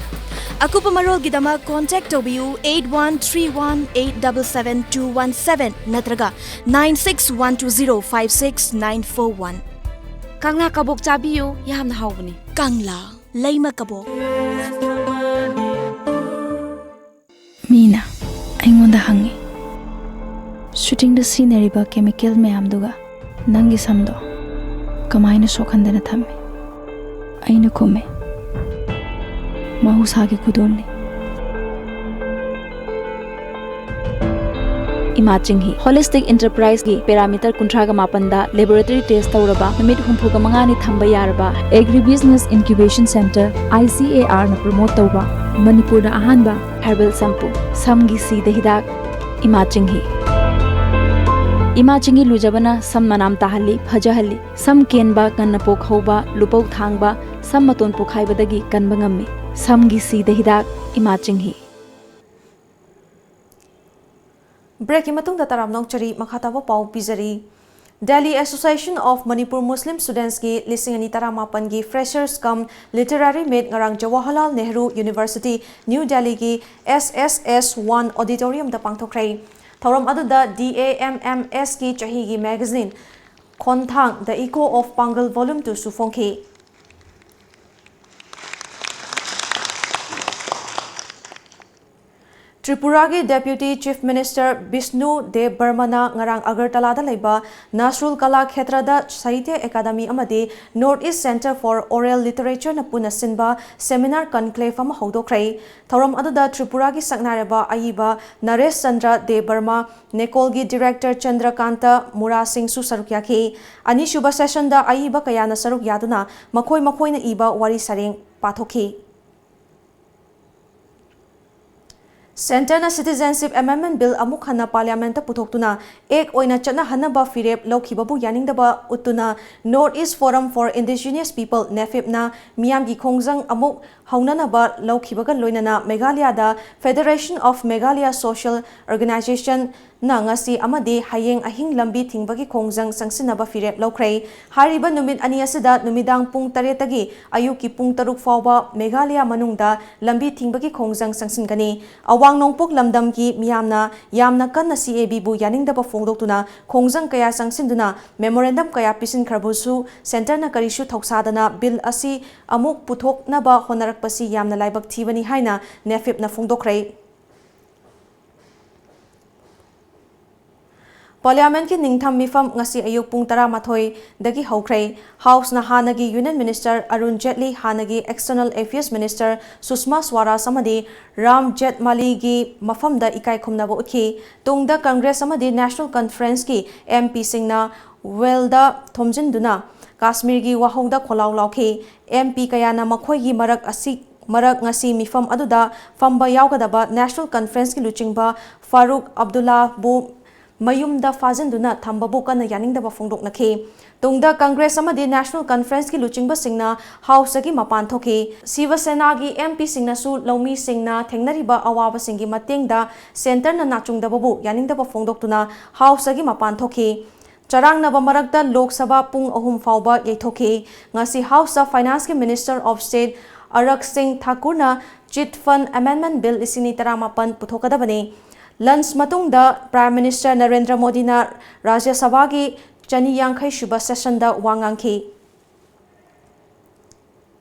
ꯑꯀꯨꯞꯄ ꯃꯔꯣꯜꯒꯤꯗꯃꯛ ꯀꯣꯟꯇꯦꯛ ꯇꯧꯕꯤꯌꯨ eight one three one eight double seven two one seven ꯅꯠꯇ꯭ꯔꯒ nine six one two zero five six nine four one꯫ ꯀꯪꯂꯥ ꯀꯕꯣꯛ ꯆꯥꯕꯤꯌꯨ, ꯌꯥꯝꯅ ꯍꯥꯎꯕꯅꯤ꯫ ꯀꯪꯂꯥ ꯂꯩꯃ ꯀꯕꯣꯛ꯫ ꯃꯤꯅ ꯑꯩꯉꯣꯟꯗ ꯍꯪꯉꯤ, "ꯁꯨꯇꯤꯡꯗ ꯁꯤꯖꯤꯟꯅꯔꯤꯕ ꯀꯦꯃꯤꯀꯦꯜ ꯃꯌꯥꯝꯗꯨꯒ ꯅꯪꯒꯤ ꯁꯝꯗꯣ ꯀꯃꯥꯏꯅ ꯁꯣꯛꯍꯟꯗꯅ ꯊꯝꯃꯤ?" ꯑꯩꯅ ꯈꯨꯝꯃꯦ, "ꯃꯍꯧꯁꯥꯒꯤ ꯈꯨꯗꯣꯜꯅꯤ꯫" ꯏꯃꯥ ꯆꯤꯡꯍꯤ ꯍꯣꯂꯤꯁꯇꯤꯛ ꯏꯟꯇꯔꯄ꯭ꯔꯥꯏꯖꯀꯤ ꯄꯦꯔꯥꯃꯤꯇꯔ ꯀꯨꯟꯊ꯭ꯔꯥꯒ ꯃꯥꯄꯟꯗ ꯂꯦꯕꯣꯔꯦꯇꯔꯤ ꯇꯦꯁ ꯇꯧꯔꯕ, ꯅꯨꯃꯤꯠ ꯍꯨꯝꯐꯨꯒ ꯃꯉꯥꯅꯤ ꯊꯝꯕ ꯌꯥꯔꯕ, ꯑꯦꯒ꯭ꯔꯤ ꯕꯤꯖꯤꯅꯦꯁ ꯏꯟꯀ꯭ꯌꯨꯕꯦꯁꯟ ꯁꯦꯟꯇꯔ, ICAR ꯅ ꯄ꯭ꯔꯃꯣꯠ ꯇꯧꯕ, ꯃꯅꯤꯄꯨꯔꯗ ꯑꯍꯥꯟꯕ ꯍꯔꯕꯦꯜ ꯁꯝꯄꯨ, ꯁꯝꯒꯤ ꯁꯤꯗ ꯍꯤꯗꯥꯛ, ꯏꯃꯥ ꯆꯤꯡꯍꯤ꯫ ꯏꯃꯥ ꯆꯤꯡꯍꯤ ꯂꯨꯖꯕꯅ ꯁꯝ ꯃꯅꯥꯝ ꯇꯥꯍꯜꯂꯤ, ꯐꯖꯍꯜꯂꯤ꯫ ꯁꯝ ꯀꯦꯟꯕ, ꯉꯟꯅ ꯄꯣꯛ ꯍꯧꯕ, ꯂꯨꯄꯧ ꯊꯥꯡꯕ, ꯁꯝ ꯃꯇꯣꯟ ꯄꯣꯈꯥꯏꯕꯗꯒꯤ ꯀꯟꯕ ꯉꯝꯃꯤ꯫ ꯁꯝꯒꯤ ꯁꯤꯗ ꯍꯤꯗꯥꯛ, ꯏꯃꯥ ꯆꯤꯡꯍꯤ꯫ ꯕ꯭ꯔꯦꯛꯀꯤ ꯃꯇꯨꯡꯗ ꯇꯔꯥꯝꯅ ꯑꯣꯛꯆꯔꯤ, ꯃꯈꯥ ꯇꯥꯕ ꯄꯥꯎ ꯄꯤꯖꯔꯤ꯫ Delhi Association of Manipur Muslim Students ꯀꯤ ꯂꯤꯁꯤꯡ ꯑꯅꯤ ꯇꯔꯥꯃꯥꯄꯟꯒꯤ Freshers cum Literary Meet ꯉꯔꯥꯡ ꯖꯋꯥꯍꯔꯂꯥꯜ ꯅꯦꯍꯔꯨ ꯌꯨꯅꯤꯚꯔꯁꯤꯇꯤ, ꯅ꯭ꯌꯨ ꯗꯦꯜꯂꯤꯒꯤ SSS one auditorium ꯗ ꯄꯥꯡꯊꯣꯛꯈ꯭ꯔꯦ꯫ ꯊꯧꯔꯝ ꯑꯗꯨꯗ DAMMS ꯀꯤ ꯆꯍꯤꯒꯤ magazine ꯈꯣꯟꯊꯥꯡ The Echo of Pangal Volume two ꯁꯨ ꯐꯣꯡꯈꯤ꯫ ꯇ꯭ꯔꯤꯄꯨꯔꯥꯒꯤ Deputy Chief Minister ꯕꯤꯁꯅꯨ ꯗꯦꯕ ꯕꯔꯃꯅ ꯉꯔꯥꯡ ꯑꯒꯔꯇꯂꯥꯗ ꯂꯩꯕ ꯅꯁꯔꯨꯜ ꯀꯂꯥ ꯈꯦꯇ꯭ꯔꯗ ꯁꯥꯍꯤꯇ꯭ꯌ ꯑꯦꯀꯥꯗꯃꯤ ꯑꯃꯗꯤ North East Centre for Oral Literature ꯅ ꯄꯨꯟꯅ ꯁꯤꯟꯕ seminar conclave ꯑꯃ ꯍꯧꯗꯣꯛꯈ꯭ꯔꯦ꯫ ꯊꯧꯔꯝ ꯑꯗꯨꯗ ꯇ꯭ꯔꯤꯄꯨꯔꯥꯒꯤ ꯁꯛꯅꯥꯏꯔꯕ ꯑꯏꯕ ꯅꯔꯦꯁ ꯆꯟꯗ꯭ꯔ ꯗꯦꯕ ꯕꯔꯃ, ꯅꯦꯀꯣꯜꯒꯤ director ꯆꯟꯗ꯭ꯔꯀꯥꯟꯇ ꯃꯨꯔꯥ ꯁꯤꯡꯁꯨ ꯁꯔꯨꯛ ꯌꯥꯈꯤ꯫ ꯑꯅꯤꯁꯨꯕ session ꯗ ꯑꯏꯕ ꯀꯌꯥꯅ ꯁꯔꯨꯛ ꯌꯥꯗꯨꯅ ꯃꯈꯣꯏ ꯃꯈꯣꯏꯅ ꯏꯕ ꯋꯥꯔꯤ ꯁꯩꯔꯦꯡ ꯄꯥꯊꯣꯛꯈꯤ꯫ ꯁꯦꯟꯇꯔꯅ ꯁꯤꯇꯤꯖꯦꯟꯁꯤꯞ ꯑꯦꯃꯦꯟꯗꯃꯦꯟꯠ ꯕꯤꯜ ꯑꯃꯨꯛ ꯍꯟꯅ ꯄꯥꯔꯂꯤꯌꯥꯃꯦꯟꯠꯇ ꯄꯨꯊꯣꯛꯇꯨꯅ ꯑꯦꯛ ꯑꯣꯏꯅ ꯆꯠꯅꯍꯟꯅꯕ ꯐꯤꯔꯦꯞ ꯂꯧꯈꯤꯕꯕꯨ ꯌꯥꯅꯤꯡꯗꯕ ꯎꯠꯇꯨꯅ North East Forum for Indigenous People, ꯅꯦꯐꯤꯞꯅ ꯃꯤꯌꯥꯝꯒꯤ ꯈꯣꯡꯖꯪ ꯑꯃꯨꯛ ꯍꯧꯅꯅꯕ ꯂꯧꯈꯤꯕꯒ ꯂꯣꯏꯅꯅ ꯃꯦꯘꯥꯂꯌꯥꯗ Federation of Meghalaya Social Organization ꯅ ꯉꯁꯤ ꯑꯃꯗꯤ ꯍꯌꯦꯡ ꯑꯍꯤꯡ ꯂꯝꯕꯤ ꯊꯤꯡꯕꯒꯤ ꯈꯣꯡꯖꯪ ꯆꯪꯁꯤꯟꯅꯕ ꯐꯤꯔꯦꯞ ꯂꯧꯈ꯭ꯔꯦ꯫ ꯍꯥꯏꯔꯤꯕ ꯅꯨꯃꯤꯠ ꯑꯅꯤ ꯑꯁꯤꯗ ꯅꯨꯃꯤꯗꯥꯡ ꯄꯨꯡ ꯇꯔꯦꯠꯇꯒꯤ ꯑꯌꯨꯛꯀꯤ ꯄꯨꯡ ꯇꯔꯨꯛ ꯐꯥꯎꯕ ꯃꯦꯘꯥꯂꯌꯥ ꯃꯅꯨꯡꯗ ꯂꯝꯕꯤ ꯊꯤꯡꯕꯒꯤ ꯈꯣꯡꯖꯪ ꯆꯪꯁꯤꯟꯒꯅꯤ꯫ ꯑꯋꯥꯡ ꯅꯣꯡꯄꯣꯛ ꯂꯝꯗꯝꯒꯤ ꯃꯤꯌꯥꯝꯅ ꯌꯥꯝꯅ ꯀꯟꯅ C A B ꯕꯨ ꯌꯥꯅꯤꯡꯗꯕ ꯐꯣꯡꯗꯣꯛꯇꯨꯅ ꯈꯣꯡꯖꯪ ꯀꯌꯥ ꯆꯪꯁꯤꯟꯗꯨꯅ memorandum ꯀꯌꯥ ꯄꯤꯁꯤꯟꯈ꯭ꯔꯕꯁꯨ ꯁꯦꯟꯇꯔꯅ ꯀꯔꯤꯁꯨ ꯊꯧꯁꯥꯗꯅ ꯕꯤꯜ ꯑꯁꯤ ꯑꯃꯨꯛ ꯄꯨꯊꯣꯛꯅꯕ ꯍꯣꯠꯅꯔꯛꯄꯁꯤ ꯌꯥꯝꯅ ꯂꯥꯏꯕꯛ ꯊꯤꯕꯅꯤ ꯍꯥꯏꯅ ꯅꯦꯐꯤꯞꯅ ꯐꯣꯡꯗꯣꯛꯈ꯭ꯔꯦ꯫ ꯄꯥꯔꯂꯤꯌꯥꯃꯦꯟꯠꯀꯤ ꯅꯤꯡꯊꯝ ꯃꯤꯐꯝ ꯉꯁꯤ ꯑꯌꯨꯛ ꯄꯨꯡ ꯇꯔꯥꯃꯥꯊꯣꯏꯗꯒꯤ ꯍꯧꯈ꯭ꯔꯦ꯫ ꯍꯥꯎꯁꯅ ꯍꯥꯟꯅꯒꯤ ꯌꯨꯅꯤꯌꯟ ꯃꯤꯅꯤꯁꯇꯔ ꯑꯔꯨꯟ ꯖꯦꯠꯂꯤ, ꯍꯥꯟꯅꯒꯤ ꯑꯦꯛꯁꯇꯔꯅꯦꯜ ꯑꯦꯐꯤꯌꯔꯁ ꯃꯤꯅꯤꯁꯇꯔ ꯁꯨꯁꯃꯥ ꯁ꯭ꯋꯥꯔꯥꯖ ꯑꯃꯗꯤ ꯔꯥꯝ ꯖꯦꯠꯃꯂꯤꯒꯤ ꯃꯐꯝꯗ ꯏꯀꯥꯏ ꯈꯨꯝꯅꯕ ꯎꯠꯈꯤ꯫ ꯇꯨꯡꯗ ꯀꯪꯒ꯭ꯔꯦꯁ ꯑꯃꯗꯤ ꯅꯦꯁꯅꯦꯜ ꯀꯟꯐꯔꯦꯟꯁꯀꯤ M P ꯁꯤꯡꯅ ꯋꯦꯜꯗ ꯊꯣꯝꯖꯤꯟꯗꯨꯅ ꯀꯥꯁꯃꯤꯔꯒꯤ ꯋꯥꯍꯧꯗ ꯈꯣꯜꯂꯥꯎ ꯂꯥꯎꯈꯤ꯫ M P ꯀꯌꯥꯅ ꯃꯈꯣꯏꯒꯤ ꯃꯔꯛ ꯑꯁꯤ, ꯃꯔꯛ ꯉꯁꯤ ꯃꯤꯐꯝ ꯑꯗꯨꯗ ꯐꯝꯕ ꯌꯥꯎꯒꯗꯕ ꯅꯦꯁꯅꯦꯜ ꯀꯟꯐꯔꯦꯟꯁꯀꯤ ꯂꯨꯆꯤꯡꯕ ꯐꯥꯔꯨꯛ ꯑꯕꯗꯨꯜꯂꯥꯕꯨ ꯃꯌꯨꯝꯗ ꯐꯥꯖꯤꯟꯗꯨꯅ ꯊꯝꯕꯕꯨ ꯀꯟꯅ ꯌꯥꯅꯤꯡꯗꯕ ꯐꯣꯡꯗꯣꯛꯅꯈꯤ꯫ ꯇꯨꯡꯗ ꯀꯪꯒ꯭ꯔꯦꯁ ꯑꯃꯗꯤ ꯅꯦꯁꯅꯦꯜ ꯀꯟꯐꯔꯦꯟꯁꯀꯤ ꯂꯨꯆꯤꯡꯕꯁꯤꯡꯅ ꯍꯥꯎꯁꯇꯒꯤ ꯃꯄꯥꯟ ꯊꯣꯛꯈꯤ꯫ ꯁꯤꯕ ꯁꯦꯅꯥꯒꯤ M P ꯁꯤꯡꯅꯁꯨ ꯂꯧꯃꯤꯁꯤꯡꯅ ꯊꯦꯡꯅꯔꯤꯕ ꯑꯋꯥꯕꯁꯤꯡꯒꯤ ꯃꯇꯦꯡꯗ ꯁꯦꯟꯇꯔꯅ ꯅꯥꯆꯨꯡꯗꯕꯕꯨ ꯌꯥꯅꯤꯡꯗꯕ ꯐꯣꯡꯗꯣꯛꯇꯨꯅ ꯍꯥꯎꯁꯇꯒꯤ ꯃꯄꯥꯟ ꯊꯣꯛꯈꯤ꯫ ꯆꯔꯥꯡꯅꯕ ꯃꯔꯛꯇ ꯂꯣꯛ ꯁꯚꯥ ꯄꯨꯡ ꯑꯍꯨꯝ ꯐꯥꯎꯕ ꯌꯩꯊꯣꯛꯈꯤ꯫ ꯉꯁꯤ ꯍꯥꯎꯁꯇ Finance ꯀꯤ Minister of State ꯑꯔꯛ ꯁꯤꯡ ꯊꯥꯀꯨꯔꯅ Chit Fund Amendment Bill ꯂꯤꯁꯤꯡ ꯑꯅꯤ ꯇꯔꯥꯃꯥꯄꯟ ꯄꯨꯊꯣꯛꯀꯗꯕꯅꯤ꯫ ꯂꯟꯆ ꯃꯇꯨꯡꯗ Prime Minister ꯅꯔꯦꯟꯗ꯭ꯔ ꯃꯣꯗꯤꯅ ꯔꯥꯖ꯭ꯌ ꯁꯚꯥꯒꯤ ꯆꯅꯤ ꯌꯥꯡꯈꯩ ꯁꯨꯕ ꯁꯦꯁꯟꯗ ꯋꯥ ꯉꯥꯡꯈꯤ꯫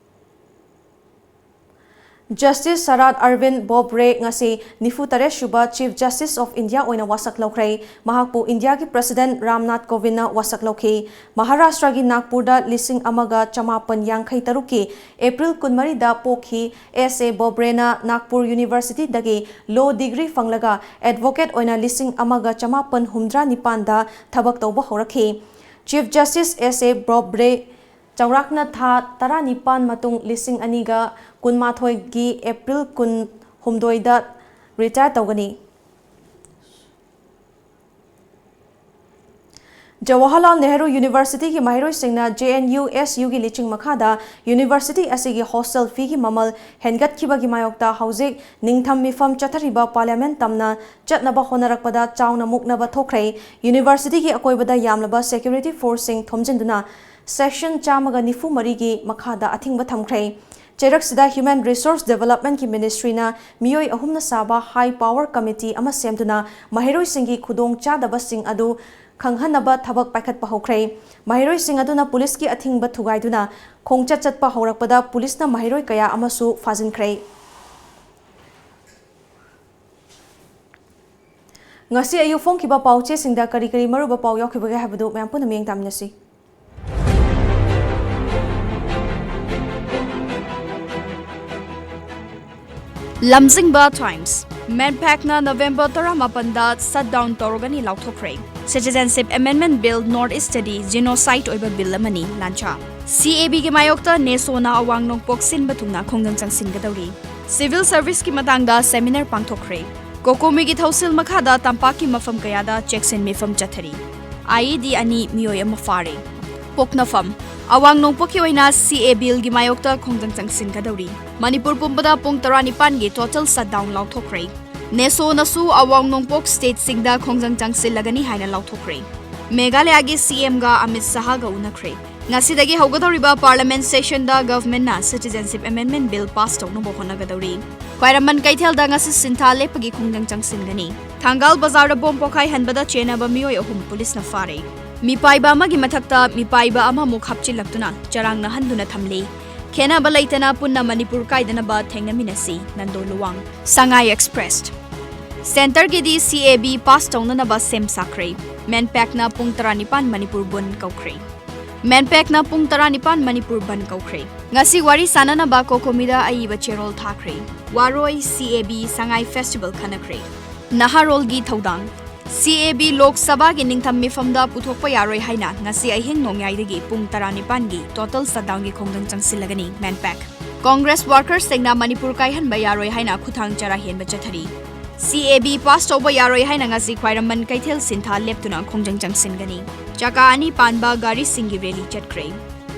ꯖꯁꯇꯤꯁ ꯁꯔꯥꯗ ꯑꯔꯕꯤꯟ ꯕꯣꯕ꯭ꯔꯦ ꯉꯁꯤ ꯅꯤꯐꯨ ꯇꯔꯦꯠ ꯁꯨꯕ Chief Justice of India ꯑꯣꯏꯅ ꯋꯥꯁꯛ ꯂꯧꯈ꯭ꯔꯦ꯫ ꯃꯍꯥꯛꯄꯨ ꯏꯟꯗꯤꯌꯥꯒꯤ President ꯔꯥꯝꯅꯥꯊ ꯀꯣꯕꯤꯟꯗꯅ ꯋꯥꯁꯛ ꯂꯧꯈꯤ꯫ ꯃꯍꯥꯔꯥꯁꯇ꯭ꯔꯒꯤ ꯅꯥꯒꯄꯨꯔꯗ ꯂꯤꯁꯤꯡ ꯑꯃꯒ ꯆꯃꯥꯄꯟ ꯌꯥꯡꯈꯩ ꯇꯔꯨꯛꯀꯤ April ꯀꯨꯟꯃꯔꯤꯗ ꯄꯣꯛꯈꯤ꯫ S A ꯕꯣꯕ꯭ꯔꯦꯅ ꯅꯥꯒꯄꯨꯔ University ꯗꯒꯤ law degree ꯐꯪꯂꯒ advocate ꯑꯣꯏꯅ ꯂꯤꯁꯤꯡ ꯑꯃꯒ ꯆꯃꯥꯄꯟ ꯍꯨꯝꯗ꯭ꯔꯥ ꯅꯤꯄꯥꯟꯗ ꯊꯕꯛ ꯇꯧꯕ ꯍꯧꯔꯛꯈꯤ꯫ Chief Justice S A ꯕꯣꯕ꯭ꯔꯦ ꯆꯥꯎꯔꯥꯛꯅ ꯊꯥ ꯇꯔꯥꯅꯤꯄꯥꯟ ꯃꯇꯨꯡ ꯂꯤꯁꯤꯡ ꯑꯅꯤꯒ ꯀꯨꯟꯃꯥꯊꯣꯏꯒꯤ April ꯀꯨꯟꯍꯨꯝꯗꯣꯏꯗ ꯔꯤꯇꯥꯌꯔ ꯇꯧꯒꯅꯤ꯫ ꯖꯋꯥꯍꯔꯂꯥꯜ ꯅꯦꯍꯔꯨ ꯌꯨꯅꯤꯚꯔꯁꯤꯇꯤꯒꯤ ꯃꯍꯩꯔꯣꯏꯁꯤꯡꯅ ꯖꯦ ꯑꯦꯟ ꯌꯨ ꯑꯦꯁ ꯌꯨꯒꯤ ꯂꯤꯆꯤꯡ ꯃꯈꯥꯗ ꯌꯨꯅꯤꯚꯔꯁꯤꯇꯤ ꯑꯁꯤꯒꯤ ꯍꯣꯁꯇꯦꯜ ꯐꯤꯒꯤ ꯃꯃꯜ ꯍꯦꯟꯒꯠꯈꯤꯕꯒꯤ ꯃꯥꯌꯣꯛꯇ ꯍꯧꯖꯤꯛ ꯅꯤꯡꯊꯝ ꯃꯤꯐꯝ ꯆꯠꯊꯔꯤꯕ ꯄꯥꯔꯂꯤꯌꯥꯃꯦꯟ ꯇꯝꯅ ꯆꯠꯅꯕ ꯍꯣꯠꯅꯔꯛꯄꯗ ꯆꯥꯎꯅ ꯃꯨꯛꯅꯕ ꯊꯣꯛꯈ꯭ꯔꯦ꯫ ꯌꯨꯅꯤꯚꯔꯁꯤꯇꯤꯒꯤ ꯑꯀꯣꯏꯕꯗ ꯌꯥꯝꯂꯕ ꯁꯦꯀ꯭ꯌꯨꯔꯤꯇꯤ ꯐꯣꯔꯁꯁꯤꯡ ꯊꯣꯝꯖꯤꯟꯗꯨꯅ ꯁꯦꯛꯁꯟ ꯆꯥꯝꯃꯒ ꯅꯤꯐꯨ ꯃꯔꯤꯒꯤ ꯃꯈꯥꯗ ꯑꯊꯤꯡꯕ ꯊꯝꯈ꯭ꯔꯦ꯫ ꯆꯩꯔꯛꯁꯤꯗ Human Resource Developmentꯀꯤ Ministryꯅ ꯃꯤꯑꯣꯏ ꯑꯍꯨꯝꯅ ꯁꯥꯕ High Power Committee ꯑꯃ ꯁꯦꯝꯗꯨꯅ ꯃꯍꯩꯔꯣꯏꯁꯤꯡꯒꯤ ꯈꯨꯗꯣꯡ ꯆꯥꯗꯕꯁꯤꯡ ꯑꯗꯨ ꯈꯪꯍꯟꯅꯕ ꯊꯕꯛ ꯄꯥꯏꯈꯠꯄ ꯍꯧꯈ꯭ꯔꯦ꯫ ꯃꯍꯩꯔꯣꯏꯁꯤꯡ ꯑꯗꯨꯅ ꯄꯨꯂꯤꯁꯀꯤ ꯑꯊꯤꯡꯕ ꯊꯨꯒꯥꯏꯗꯨꯅ ꯈꯣꯡꯆꯠ ꯆꯠꯄ ꯍꯧꯔꯛꯄꯗ ꯄꯨꯂꯤꯁꯅ ꯃꯍꯩꯔꯣꯏ ꯀꯌꯥ ꯑꯃꯁꯨ ꯐꯥꯖꯤꯟꯈ꯭ꯔꯦ꯫ ꯉꯁꯤ ꯑꯌꯨꯛ ꯐꯣꯡꯈꯤꯕ ꯄꯥꯎꯆꯦꯁꯤꯡꯗ ꯀꯔꯤ ꯀꯔꯤ ꯃꯔꯨꯑꯣꯏꯕ ꯄꯥꯎ ꯌꯥꯎꯈꯤꯕꯒꯦ ꯍꯥꯏꯕꯗꯨ ꯃꯌꯥꯝ ꯄꯨꯟꯅ ꯃꯤꯠꯌꯦꯡ ꯇꯥꯃꯤꯟꯅꯁꯤ꯫ ꯂꯝꯖꯤꯡꯕ ꯇꯥꯏꯝꯁ꯫ ꯃꯦꯟꯄꯦꯛꯅ ꯅꯕꯦꯝꯕꯔ ꯇꯔꯥꯃꯥꯄꯟꯗ ꯁꯠ ꯗꯥꯎꯟ ꯇꯧꯔꯒꯅꯤ ꯂꯥꯎꯊꯣꯛꯈ꯭ꯔꯦ꯫ Citizenship Amendment Bill North Eastꯇꯗꯤ genocide ꯑꯣꯏꯕ ꯕꯤꯜ ꯑꯃꯅꯤ ꯂꯥꯟꯆꯥ꯫ ꯁꯤ ꯑꯦ ꯕꯤꯒꯤ ꯃꯥꯌꯣꯛꯇ ꯅꯦꯁꯣꯅ ꯑꯋꯥꯡ ꯅꯣꯡꯄꯣꯛ ꯁꯤꯟꯕ ꯊꯨꯡꯅ ꯈꯣꯡꯖꯪ ꯆꯪꯁꯤꯟꯒꯗꯧꯔꯤ꯫ Civil Serviceꯀꯤ ꯃꯇꯥꯡꯗ seminar ꯄꯥꯡꯊꯣꯛꯈ꯭ꯔꯦ꯫ ꯀꯣꯀꯣꯃꯤꯒꯤ ꯊꯧꯁꯤꯜ ꯃꯈꯥꯗ ꯇꯝꯄꯥꯛꯀꯤ ꯃꯐꯝ ꯀꯌꯥꯗ ꯆꯦꯛꯁꯤꯟ ꯃꯤꯐꯝ ꯆꯠꯊꯔꯤ꯫ ꯑꯥꯏ ꯏ ꯗꯤ ꯑꯅꯤ, ꯃꯤꯑꯣꯏ ꯑꯃ ꯐꯥꯔꯦ꯫ ꯄꯣꯛꯅꯐꯝ꯫ ꯑꯋꯥꯡ ꯅꯣꯡꯄꯣꯛꯀꯤ ꯑꯣꯏꯅ ꯁꯤ ꯑꯦ ꯕꯤꯜꯒꯤ ꯃꯥꯌꯣꯛꯇ ꯈꯣꯡꯖꯪ ꯆꯪꯁꯤꯟꯒꯗꯧꯔꯤ꯫ ꯃꯅꯤꯄꯨꯔ ꯄꯨꯝꯕꯗ ꯄꯨꯡ ꯇꯔꯥꯅꯤꯄꯥꯟꯒꯤ total shutdown ꯂꯥꯎꯊꯣꯛꯈ꯭ꯔꯦ꯫ ꯅꯦꯁꯣꯅꯁꯨ ꯑꯋꯥꯡ ꯅꯣꯡꯄꯣꯛ stateꯁꯤꯡꯗ ꯈꯣꯡꯖꯪ ꯆꯪꯁꯤꯜꯂꯒꯅꯤ ꯍꯥꯏꯅ ꯂꯥꯎꯊꯣꯛꯈ꯭ꯔꯦ꯫ ꯃꯦꯘꯥꯂꯌꯥꯒꯤ ꯁꯤ ꯑꯦꯝꯒ ꯑꯃꯤꯠ ꯁꯍꯥꯒ ꯎꯅꯈ꯭ꯔꯦ꯫ ꯉꯁꯤꯗꯒꯤ ꯍꯧꯒꯗꯧꯔꯤꯕ parliament ꯁꯦꯁꯟꯗ ꯒꯚꯔꯟꯃꯦꯟꯠꯅ Citizenship Amendment Bill pass ꯇꯧꯅꯕ ꯍꯣꯠꯅꯒꯗꯧꯔꯤ꯫ ꯈ꯭ꯋꯥꯏꯔꯝꯕꯟ ꯀꯩꯊꯦꯜꯗ ꯉꯁꯤ ꯁꯤꯟꯊꯥ ꯂꯦꯞꯄꯒꯤ ꯈꯣꯡꯖꯪ ꯆꯪꯁꯤꯟꯒꯅꯤ꯫ ꯊꯪꯒꯥꯜ ꯕꯖꯥꯔꯗ ꯕꯣꯝ ꯄꯣꯈꯥꯏꯍꯟꯕꯗ ꯆꯦꯟꯅꯕ ꯃꯤꯑꯣꯏ ꯑꯍꯨꯝ ꯄꯨꯂꯤꯁꯅ ꯐꯥꯔꯦ꯫ ꯃꯤꯄꯥꯏꯕ ꯑꯃꯒꯤ ꯃꯊꯛꯇ ꯃꯤꯄꯥꯏꯕ ꯑꯃꯃꯨꯛ ꯍꯥꯞꯆꯤꯜꯂꯛꯇꯨꯅ ꯆꯔꯥꯡꯅꯍꯟꯗꯨꯅ ꯊꯝꯂꯤ꯫ ꯈꯦꯟꯅꯕ ꯂꯩꯇꯅ ꯄꯨꯟꯅ ꯃꯅꯤꯄꯨꯔ ꯀꯥꯏꯗꯅꯕ ꯊꯦꯡꯅꯃꯤꯟꯅꯁꯤ, ꯅꯟꯗꯣ ꯂꯨꯋꯥꯡ꯫ ꯁꯉꯥꯏ ꯑꯦꯛꯁꯄ꯭ꯔꯦꯁ꯫ ꯁꯦꯟꯇꯔꯒꯤꯗꯤ ꯁꯤ ꯑꯦ ꯕꯤ pass ꯇꯧꯅꯅꯕ ꯁꯦꯝ ꯁꯥꯈ꯭ꯔꯦ꯫ ꯃꯦꯟꯄꯦꯛꯅ ꯄꯨꯡ ꯇꯔꯥꯅꯤꯄꯥꯟ ꯃꯅꯤꯄꯨꯔ ꯕꯟ ꯀꯧꯈ꯭ꯔꯦ꯫ ꯃꯦꯟꯄꯦꯛꯅ ꯄꯨꯡ ꯇꯔꯥꯅꯤꯄꯥꯟ ꯃꯅꯤꯄꯨꯔ ꯕꯟ ꯀꯧꯈ꯭ꯔꯦ꯫ ꯉꯁꯤ ꯋꯥꯔꯤ ꯁꯥꯅꯅꯕ ꯀꯣꯀꯣꯃꯤꯗ ꯑꯏꯕ ꯆꯦꯔꯣꯜ ꯊꯥꯈ꯭ꯔꯦ꯫ ꯋꯥꯔꯣꯏ, ꯁꯤ ꯑꯦ ꯕꯤ, ꯁꯉꯥꯏ ꯐꯦꯁꯇꯤꯚꯦꯜ ꯈꯟꯅꯈ꯭ꯔꯦ꯫ ꯅꯍꯥꯔꯣꯜꯒꯤ ꯊꯧꯗꯥꯡ꯫ ꯁꯤ ꯑꯦ ꯕꯤ ꯂꯣꯛ ꯁꯚꯥꯒꯤ ꯅꯤꯡꯊꯝ ꯃꯤꯐꯝꯗ ꯄꯨꯊꯣꯛꯄ ꯌꯥꯔꯣꯏ ꯍꯥꯏꯅ ꯉꯁꯤ ꯑꯍꯤꯡ ꯅꯣꯡꯌꯥꯏꯗꯒꯤ ꯄꯨꯡ ꯇꯔꯥꯅꯤꯄꯥꯟꯒꯤ total shutdownꯒꯤ ꯈꯣꯡꯖꯪ ꯆꯪꯁꯤꯜꯂꯒꯅꯤ, ꯃꯦꯟꯄꯦꯛ꯫ Congress workersꯁꯤꯡꯅ ꯃꯅꯤꯄꯨꯔ ꯀꯥꯏꯍꯟꯕ ꯌꯥꯔꯣꯏ ꯍꯥꯏꯅ ꯈꯨꯠꯊꯥꯡ ꯆꯔꯥ ꯍꯦꯟꯕ ꯆꯠꯊꯔꯤ꯫ C A B pass ꯇꯧꯕ ꯌꯥꯔꯣꯏ ꯍꯥꯏꯅ ꯉꯁꯤ ꯈ꯭ꯋꯥꯏꯔꯝꯕꯟ ꯀꯩꯊꯦꯜ ꯁꯤꯟꯊꯥ ꯂꯦꯞꯇꯨꯅ ꯈꯣꯡꯖꯪ ꯆꯪꯁꯤꯟꯒꯅꯤ꯫ ꯆꯀꯥ ꯑꯅꯤ ꯄꯥꯟꯕ ꯒꯥꯔꯤꯁꯤꯡꯒꯤ rally ꯆꯠꯈ꯭ꯔꯦ꯫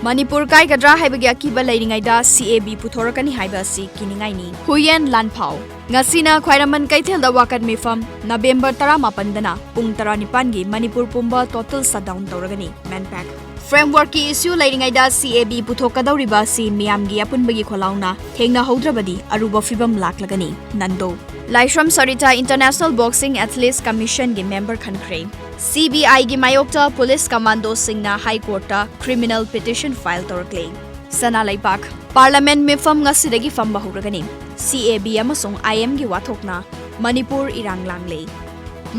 ꯃꯅꯤꯄꯨꯔ ꯀꯥꯏꯒꯗ꯭ꯔꯥ ꯍꯥꯏꯕꯒꯤ ꯑꯀꯤꯕ ꯂꯩꯔꯤꯉꯩꯗ C A B ꯄꯨꯊꯣꯔꯛꯀꯅꯤ ꯍꯥꯏꯕ ꯑꯁꯤ ꯀꯤꯅꯤꯡꯉꯥꯏꯅꯤ꯫ ꯍꯨꯌꯦꯟ ꯂꯥꯟꯐꯥꯎ꯫ ꯉꯁꯤꯅ ꯈ꯭ꯋꯥꯏꯔꯝꯕꯟ ꯀꯩꯊꯦꯜꯗ ꯋꯥꯀꯠ ꯃꯤꯐꯝ, ꯅꯕꯦꯝꯕꯔ ꯇꯔꯥꯃꯥꯄꯟꯗꯅ ꯄꯨꯡ ꯇꯔꯥꯅꯤꯄꯥꯟꯒꯤ ꯃꯅꯤꯄꯨꯔ ꯄꯨꯝꯕ total shutdown ꯇꯧꯔꯒꯅꯤ꯫ ꯃꯦꯟꯄꯦꯛ꯫ Frameworkꯀꯤ issue ꯂꯩꯔꯤꯉꯩꯗ C A B ꯄꯨꯊꯣꯛꯀꯗꯧꯔꯤꯕ ꯑꯁꯤ ꯃꯤꯌꯥꯝꯒꯤ ꯑꯄꯨꯟꯕꯒꯤ ꯈꯣꯜꯂꯥꯎꯅ ꯊꯦꯡꯅꯍꯧꯗ꯭ꯔꯕꯗꯤ ꯑꯔꯨꯕ ꯐꯤꯕꯝ ꯂꯥꯛꯂꯒꯅꯤ꯫ ꯅꯟꯗꯣ꯫ ꯂꯥꯏꯁ꯭ꯔꯝ Sarita International Boxing Athletes Commissionꯒꯤ member ꯈꯟꯈ꯭ꯔꯦ꯫ C B Iꯒꯤ ꯃꯥꯌꯣꯛꯇ police commandoꯁꯤꯡꯅ High Courtꯇ criminal petition file ꯇꯧꯔꯛꯂꯦ꯫ ꯁꯅꯥ ꯂꯩꯕꯥꯛ꯫ Parliament ꯃꯤꯐꯝ ꯉꯁꯤꯗꯒꯤ ꯐꯝꯕ ꯍꯧꯔꯒꯅꯤ꯫ C A B ꯑꯃꯁꯨꯡ I M ꯒꯤ ꯋꯥꯊꯣꯛꯅ ꯃꯅꯤꯄꯨꯔ ꯏꯔꯥꯡ ꯂꯥꯡꯂꯦ꯫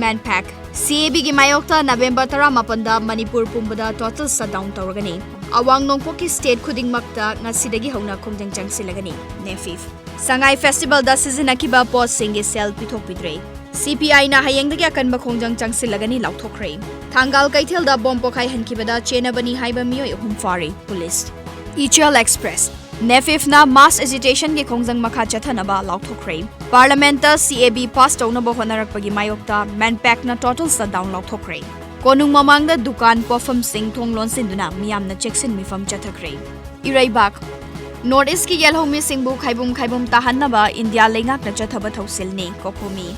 ꯃꯦꯟꯄꯦꯛ꯫ C A Bꯒꯤ ꯃꯥꯌꯣꯛꯇ ꯅꯕꯦꯝꯕꯔ ꯇꯔꯥꯃꯥꯄꯟꯗ ꯃꯅꯤꯄꯨꯔ ꯄꯨꯝꯕꯗ total shutdown ꯇꯧꯔꯒꯅꯤ꯫ ꯑꯋꯥꯡ ꯅꯣꯡꯄꯣꯛꯀꯤ state ꯈꯨꯗꯤꯡꯃꯛꯇ ꯉꯁꯤꯗꯒꯤ ꯍꯧꯅ ꯈꯣꯡꯖꯪ ꯆꯪꯁꯤꯜꯂꯒꯅꯤ꯫ ꯅꯦꯐꯤꯐ꯫ ꯁꯉꯥꯏ festivalꯗ ꯁꯤꯖꯤꯟꯅꯈꯤꯕ ꯄꯣꯠꯁꯤꯡꯒꯤ sale ꯄꯤꯊꯣꯛꯄꯤꯗ꯭ꯔꯦ꯫ C P Iꯅ ꯍꯌꯦꯡꯗꯒꯤ ꯑꯀꯟꯕ ꯈꯣꯡꯖꯪ ꯆꯪꯁꯤꯜꯂꯒꯅꯤ ꯂꯥꯎꯊꯣꯛꯈ꯭ꯔꯦ꯫ ꯊꯥꯡꯒꯥꯜ ꯀꯩꯊꯦꯜꯗ bomb ꯄꯣꯈꯥꯏꯍꯟꯈꯤꯕꯗ ꯆꯦꯟꯅꯕꯅꯤ ꯍꯥꯏꯕ ꯃꯤꯑꯣꯏ ꯑꯍꯨꯝ ꯐꯥꯔꯦ꯫ Police꯫ Ichel Express꯫ ꯅꯦꯐꯤꯐꯅ mass agitationꯒꯤ ꯈꯣꯡꯖꯪ ꯃꯈꯥ ꯆꯠꯊꯅꯕ ꯂꯥꯎꯊꯣꯛꯈ꯭ꯔꯦ꯫ Parliamentꯇ C A B pass ꯇꯧꯅꯕ ꯍꯣꯠꯅꯔꯛꯄꯒꯤ ꯃꯥꯌꯣꯛꯇ ꯃꯦꯟꯄꯦꯛꯅ total shutdown ꯂꯥꯎꯊꯣꯛꯈ꯭ꯔꯦ꯫ ꯀꯣꯅꯨꯡ ꯃꯃꯥꯡꯗ ꯗꯨꯀꯥꯟ, ꯄꯣꯠꯐꯝꯁꯤꯡ ꯊꯣꯡ ꯂꯣꯟꯁꯤꯟꯗꯨꯅ ꯃꯤꯌꯥꯝꯅ ꯆꯦꯛꯁꯤꯟ ꯃꯤꯐꯝ ꯆꯠꯊꯈ꯭ꯔꯦ꯫ ꯏꯔꯩꯕꯥꯛ꯫ North Eastꯀꯤ ꯌꯦꯜꯍꯧꯃꯤꯁꯤꯡꯕꯨ ꯈꯥꯏꯕꯨꯝ ꯈꯥꯏꯕꯨꯝ ꯇꯥꯍꯟꯅꯕ ꯏꯟꯗꯤꯌꯥ ꯂꯩꯉꯥꯛꯅ ꯆꯠꯊꯕ ꯊꯧꯁꯤꯜꯅꯤ, ꯀꯣꯀꯣꯃꯤ꯫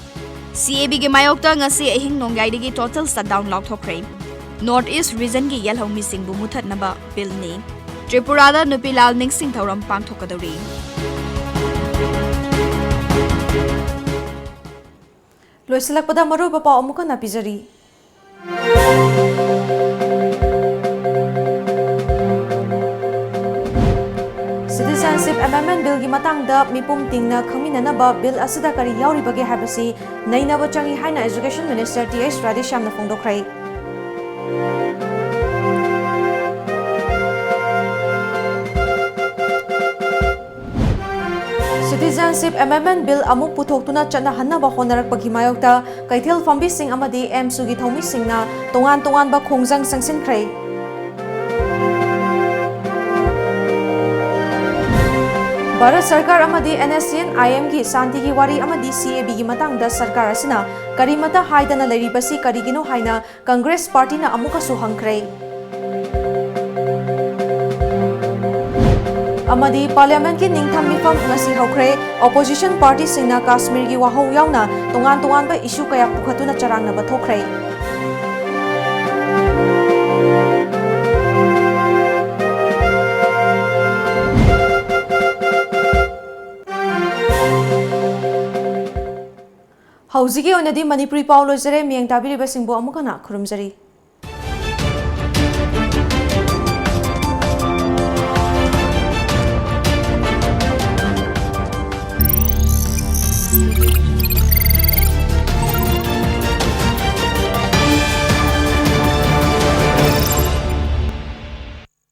C A Bꯒꯤ ꯃꯥꯌꯣꯛꯇ ꯉꯁꯤ ꯑꯍꯤꯡ ꯅꯣꯡꯌꯥꯏꯗꯒꯤ total shutdown ꯂꯥꯎꯊꯣꯛꯈ꯭ꯔꯦ꯫ North East regionꯒꯤ ꯌꯦꯜꯍꯧꯃꯤꯁꯤꯡꯕꯨ ꯃꯨꯊꯠꯅꯕ billꯅꯤ꯫ ꯇ꯭ꯔꯤꯄꯨꯔꯥꯗ ꯅꯨꯄꯤ ꯂꯥꯜ ꯅꯤꯡꯁꯤꯡ ꯊꯧꯔꯝ ꯄꯥꯡꯊꯣꯛꯀꯗꯧꯔꯤ꯫ ꯂꯣꯏꯁꯤꯜꯂꯛꯄꯗ ꯃꯔꯨꯑꯣꯏꯕ ꯄꯥꯎ ꯑꯃꯨꯛ ꯍꯟꯅ ꯄꯤꯖꯔꯤ꯫ Citizenship Amendment Billꯒꯤ ꯃꯇꯥꯡꯗ ꯃꯤꯄꯨꯝ ꯇꯤꯡꯅ ꯈꯪꯃꯤꯟꯅꯅꯕ bill ꯑꯁꯤꯗ ꯀꯔꯤ ꯌꯥꯎꯔꯤꯕꯒꯦ ꯍꯥꯏꯕꯁꯤ ꯅꯩꯅꯕ ꯆꯪꯏ ꯍꯥꯏꯅ Education Minister ꯇꯤ ꯑꯩꯆ ꯔꯥꯙꯦꯁ꯭ꯌꯥꯝꯅ ꯐꯣꯡꯗꯣꯛꯈ꯭ꯔꯦ꯫ Citizenship Amendment Bill ꯑꯃꯨꯛ ꯄꯨꯊꯣꯛꯇꯨꯅ ꯆꯠꯅꯍꯟꯅꯕ ꯍꯣꯠꯅꯔꯛꯄꯒꯤ ꯃꯥꯌꯣꯛꯇ ꯀꯩꯊꯦꯜ ꯐꯝꯕꯤꯁꯤꯡ ꯑꯃꯗꯤ ꯑꯦꯝꯁꯨꯒꯤ ꯊꯧꯃꯤꯁꯤꯡꯅ ꯇꯣꯉꯥꯟ ꯇꯣꯉꯥꯟꯕ ꯈꯣꯡꯖꯪ ꯆꯪꯁꯤꯟꯈ꯭ꯔꯦ꯫ ꯚꯥꯔꯠ ꯁꯔꯀꯥꯔ ꯑꯃꯗꯤ NSCN IM ꯒꯤ ꯁꯥꯟꯇꯤꯒꯤ ꯋꯥꯔꯤ ꯑꯃꯗꯤ CAB ꯒꯤ ꯃꯇꯥꯡꯗ ꯁꯔꯀꯥꯔ ꯑꯁꯤꯅ ꯀꯔꯤꯃꯠꯇ ꯍꯥꯏꯗꯅ ꯂꯩꯔꯤꯕꯁꯤ ꯀꯔꯤꯒꯤꯅꯣ ꯍꯥꯏꯅ ꯀꯪꯒ꯭ꯔꯦꯁ ꯄꯥꯔꯇꯤꯅ ꯑꯃꯨꯛꯀꯁꯨ ꯍꯪꯈ꯭ꯔꯦ꯫ ꯑꯃꯗꯤ ꯄꯥꯔꯂꯤꯌꯥꯃꯦꯟꯠꯀꯤ ꯅꯤꯡꯊꯝ ꯃꯤꯐꯝ ꯉꯁꯤ ꯍꯧꯈ꯭ꯔꯦ꯫ ꯑꯣꯄꯣꯖꯤꯁꯟ ꯄꯥꯔꯇꯤꯁꯤꯡꯅ ꯀꯥꯁꯃꯤꯔꯒꯤ ꯋꯥꯍꯧ ꯌꯥꯎꯅ ꯇꯣꯉꯥꯟ ꯇꯣꯉꯥꯟꯕ ꯏꯁꯨ ꯀꯌꯥ ꯄꯨꯈꯠꯇꯨꯅ ꯆꯔꯥꯡꯅꯕ ꯊꯣꯛꯈ꯭ꯔꯦ꯫ ꯍꯧꯖꯤꯛꯀꯤ ꯑꯣꯏꯅꯗꯤ ꯃꯅꯤꯄꯨꯔꯤ ꯄꯥꯎ ꯂꯣꯏꯖꯔꯦ꯫ ꯃꯤꯠꯌꯦꯡ ꯇꯥꯕꯤꯔꯤꯕꯁꯤꯡꯕꯨ ꯑꯃꯨꯛ ꯍꯟꯅ ꯈꯨꯔꯨꯝꯖꯔꯤ꯫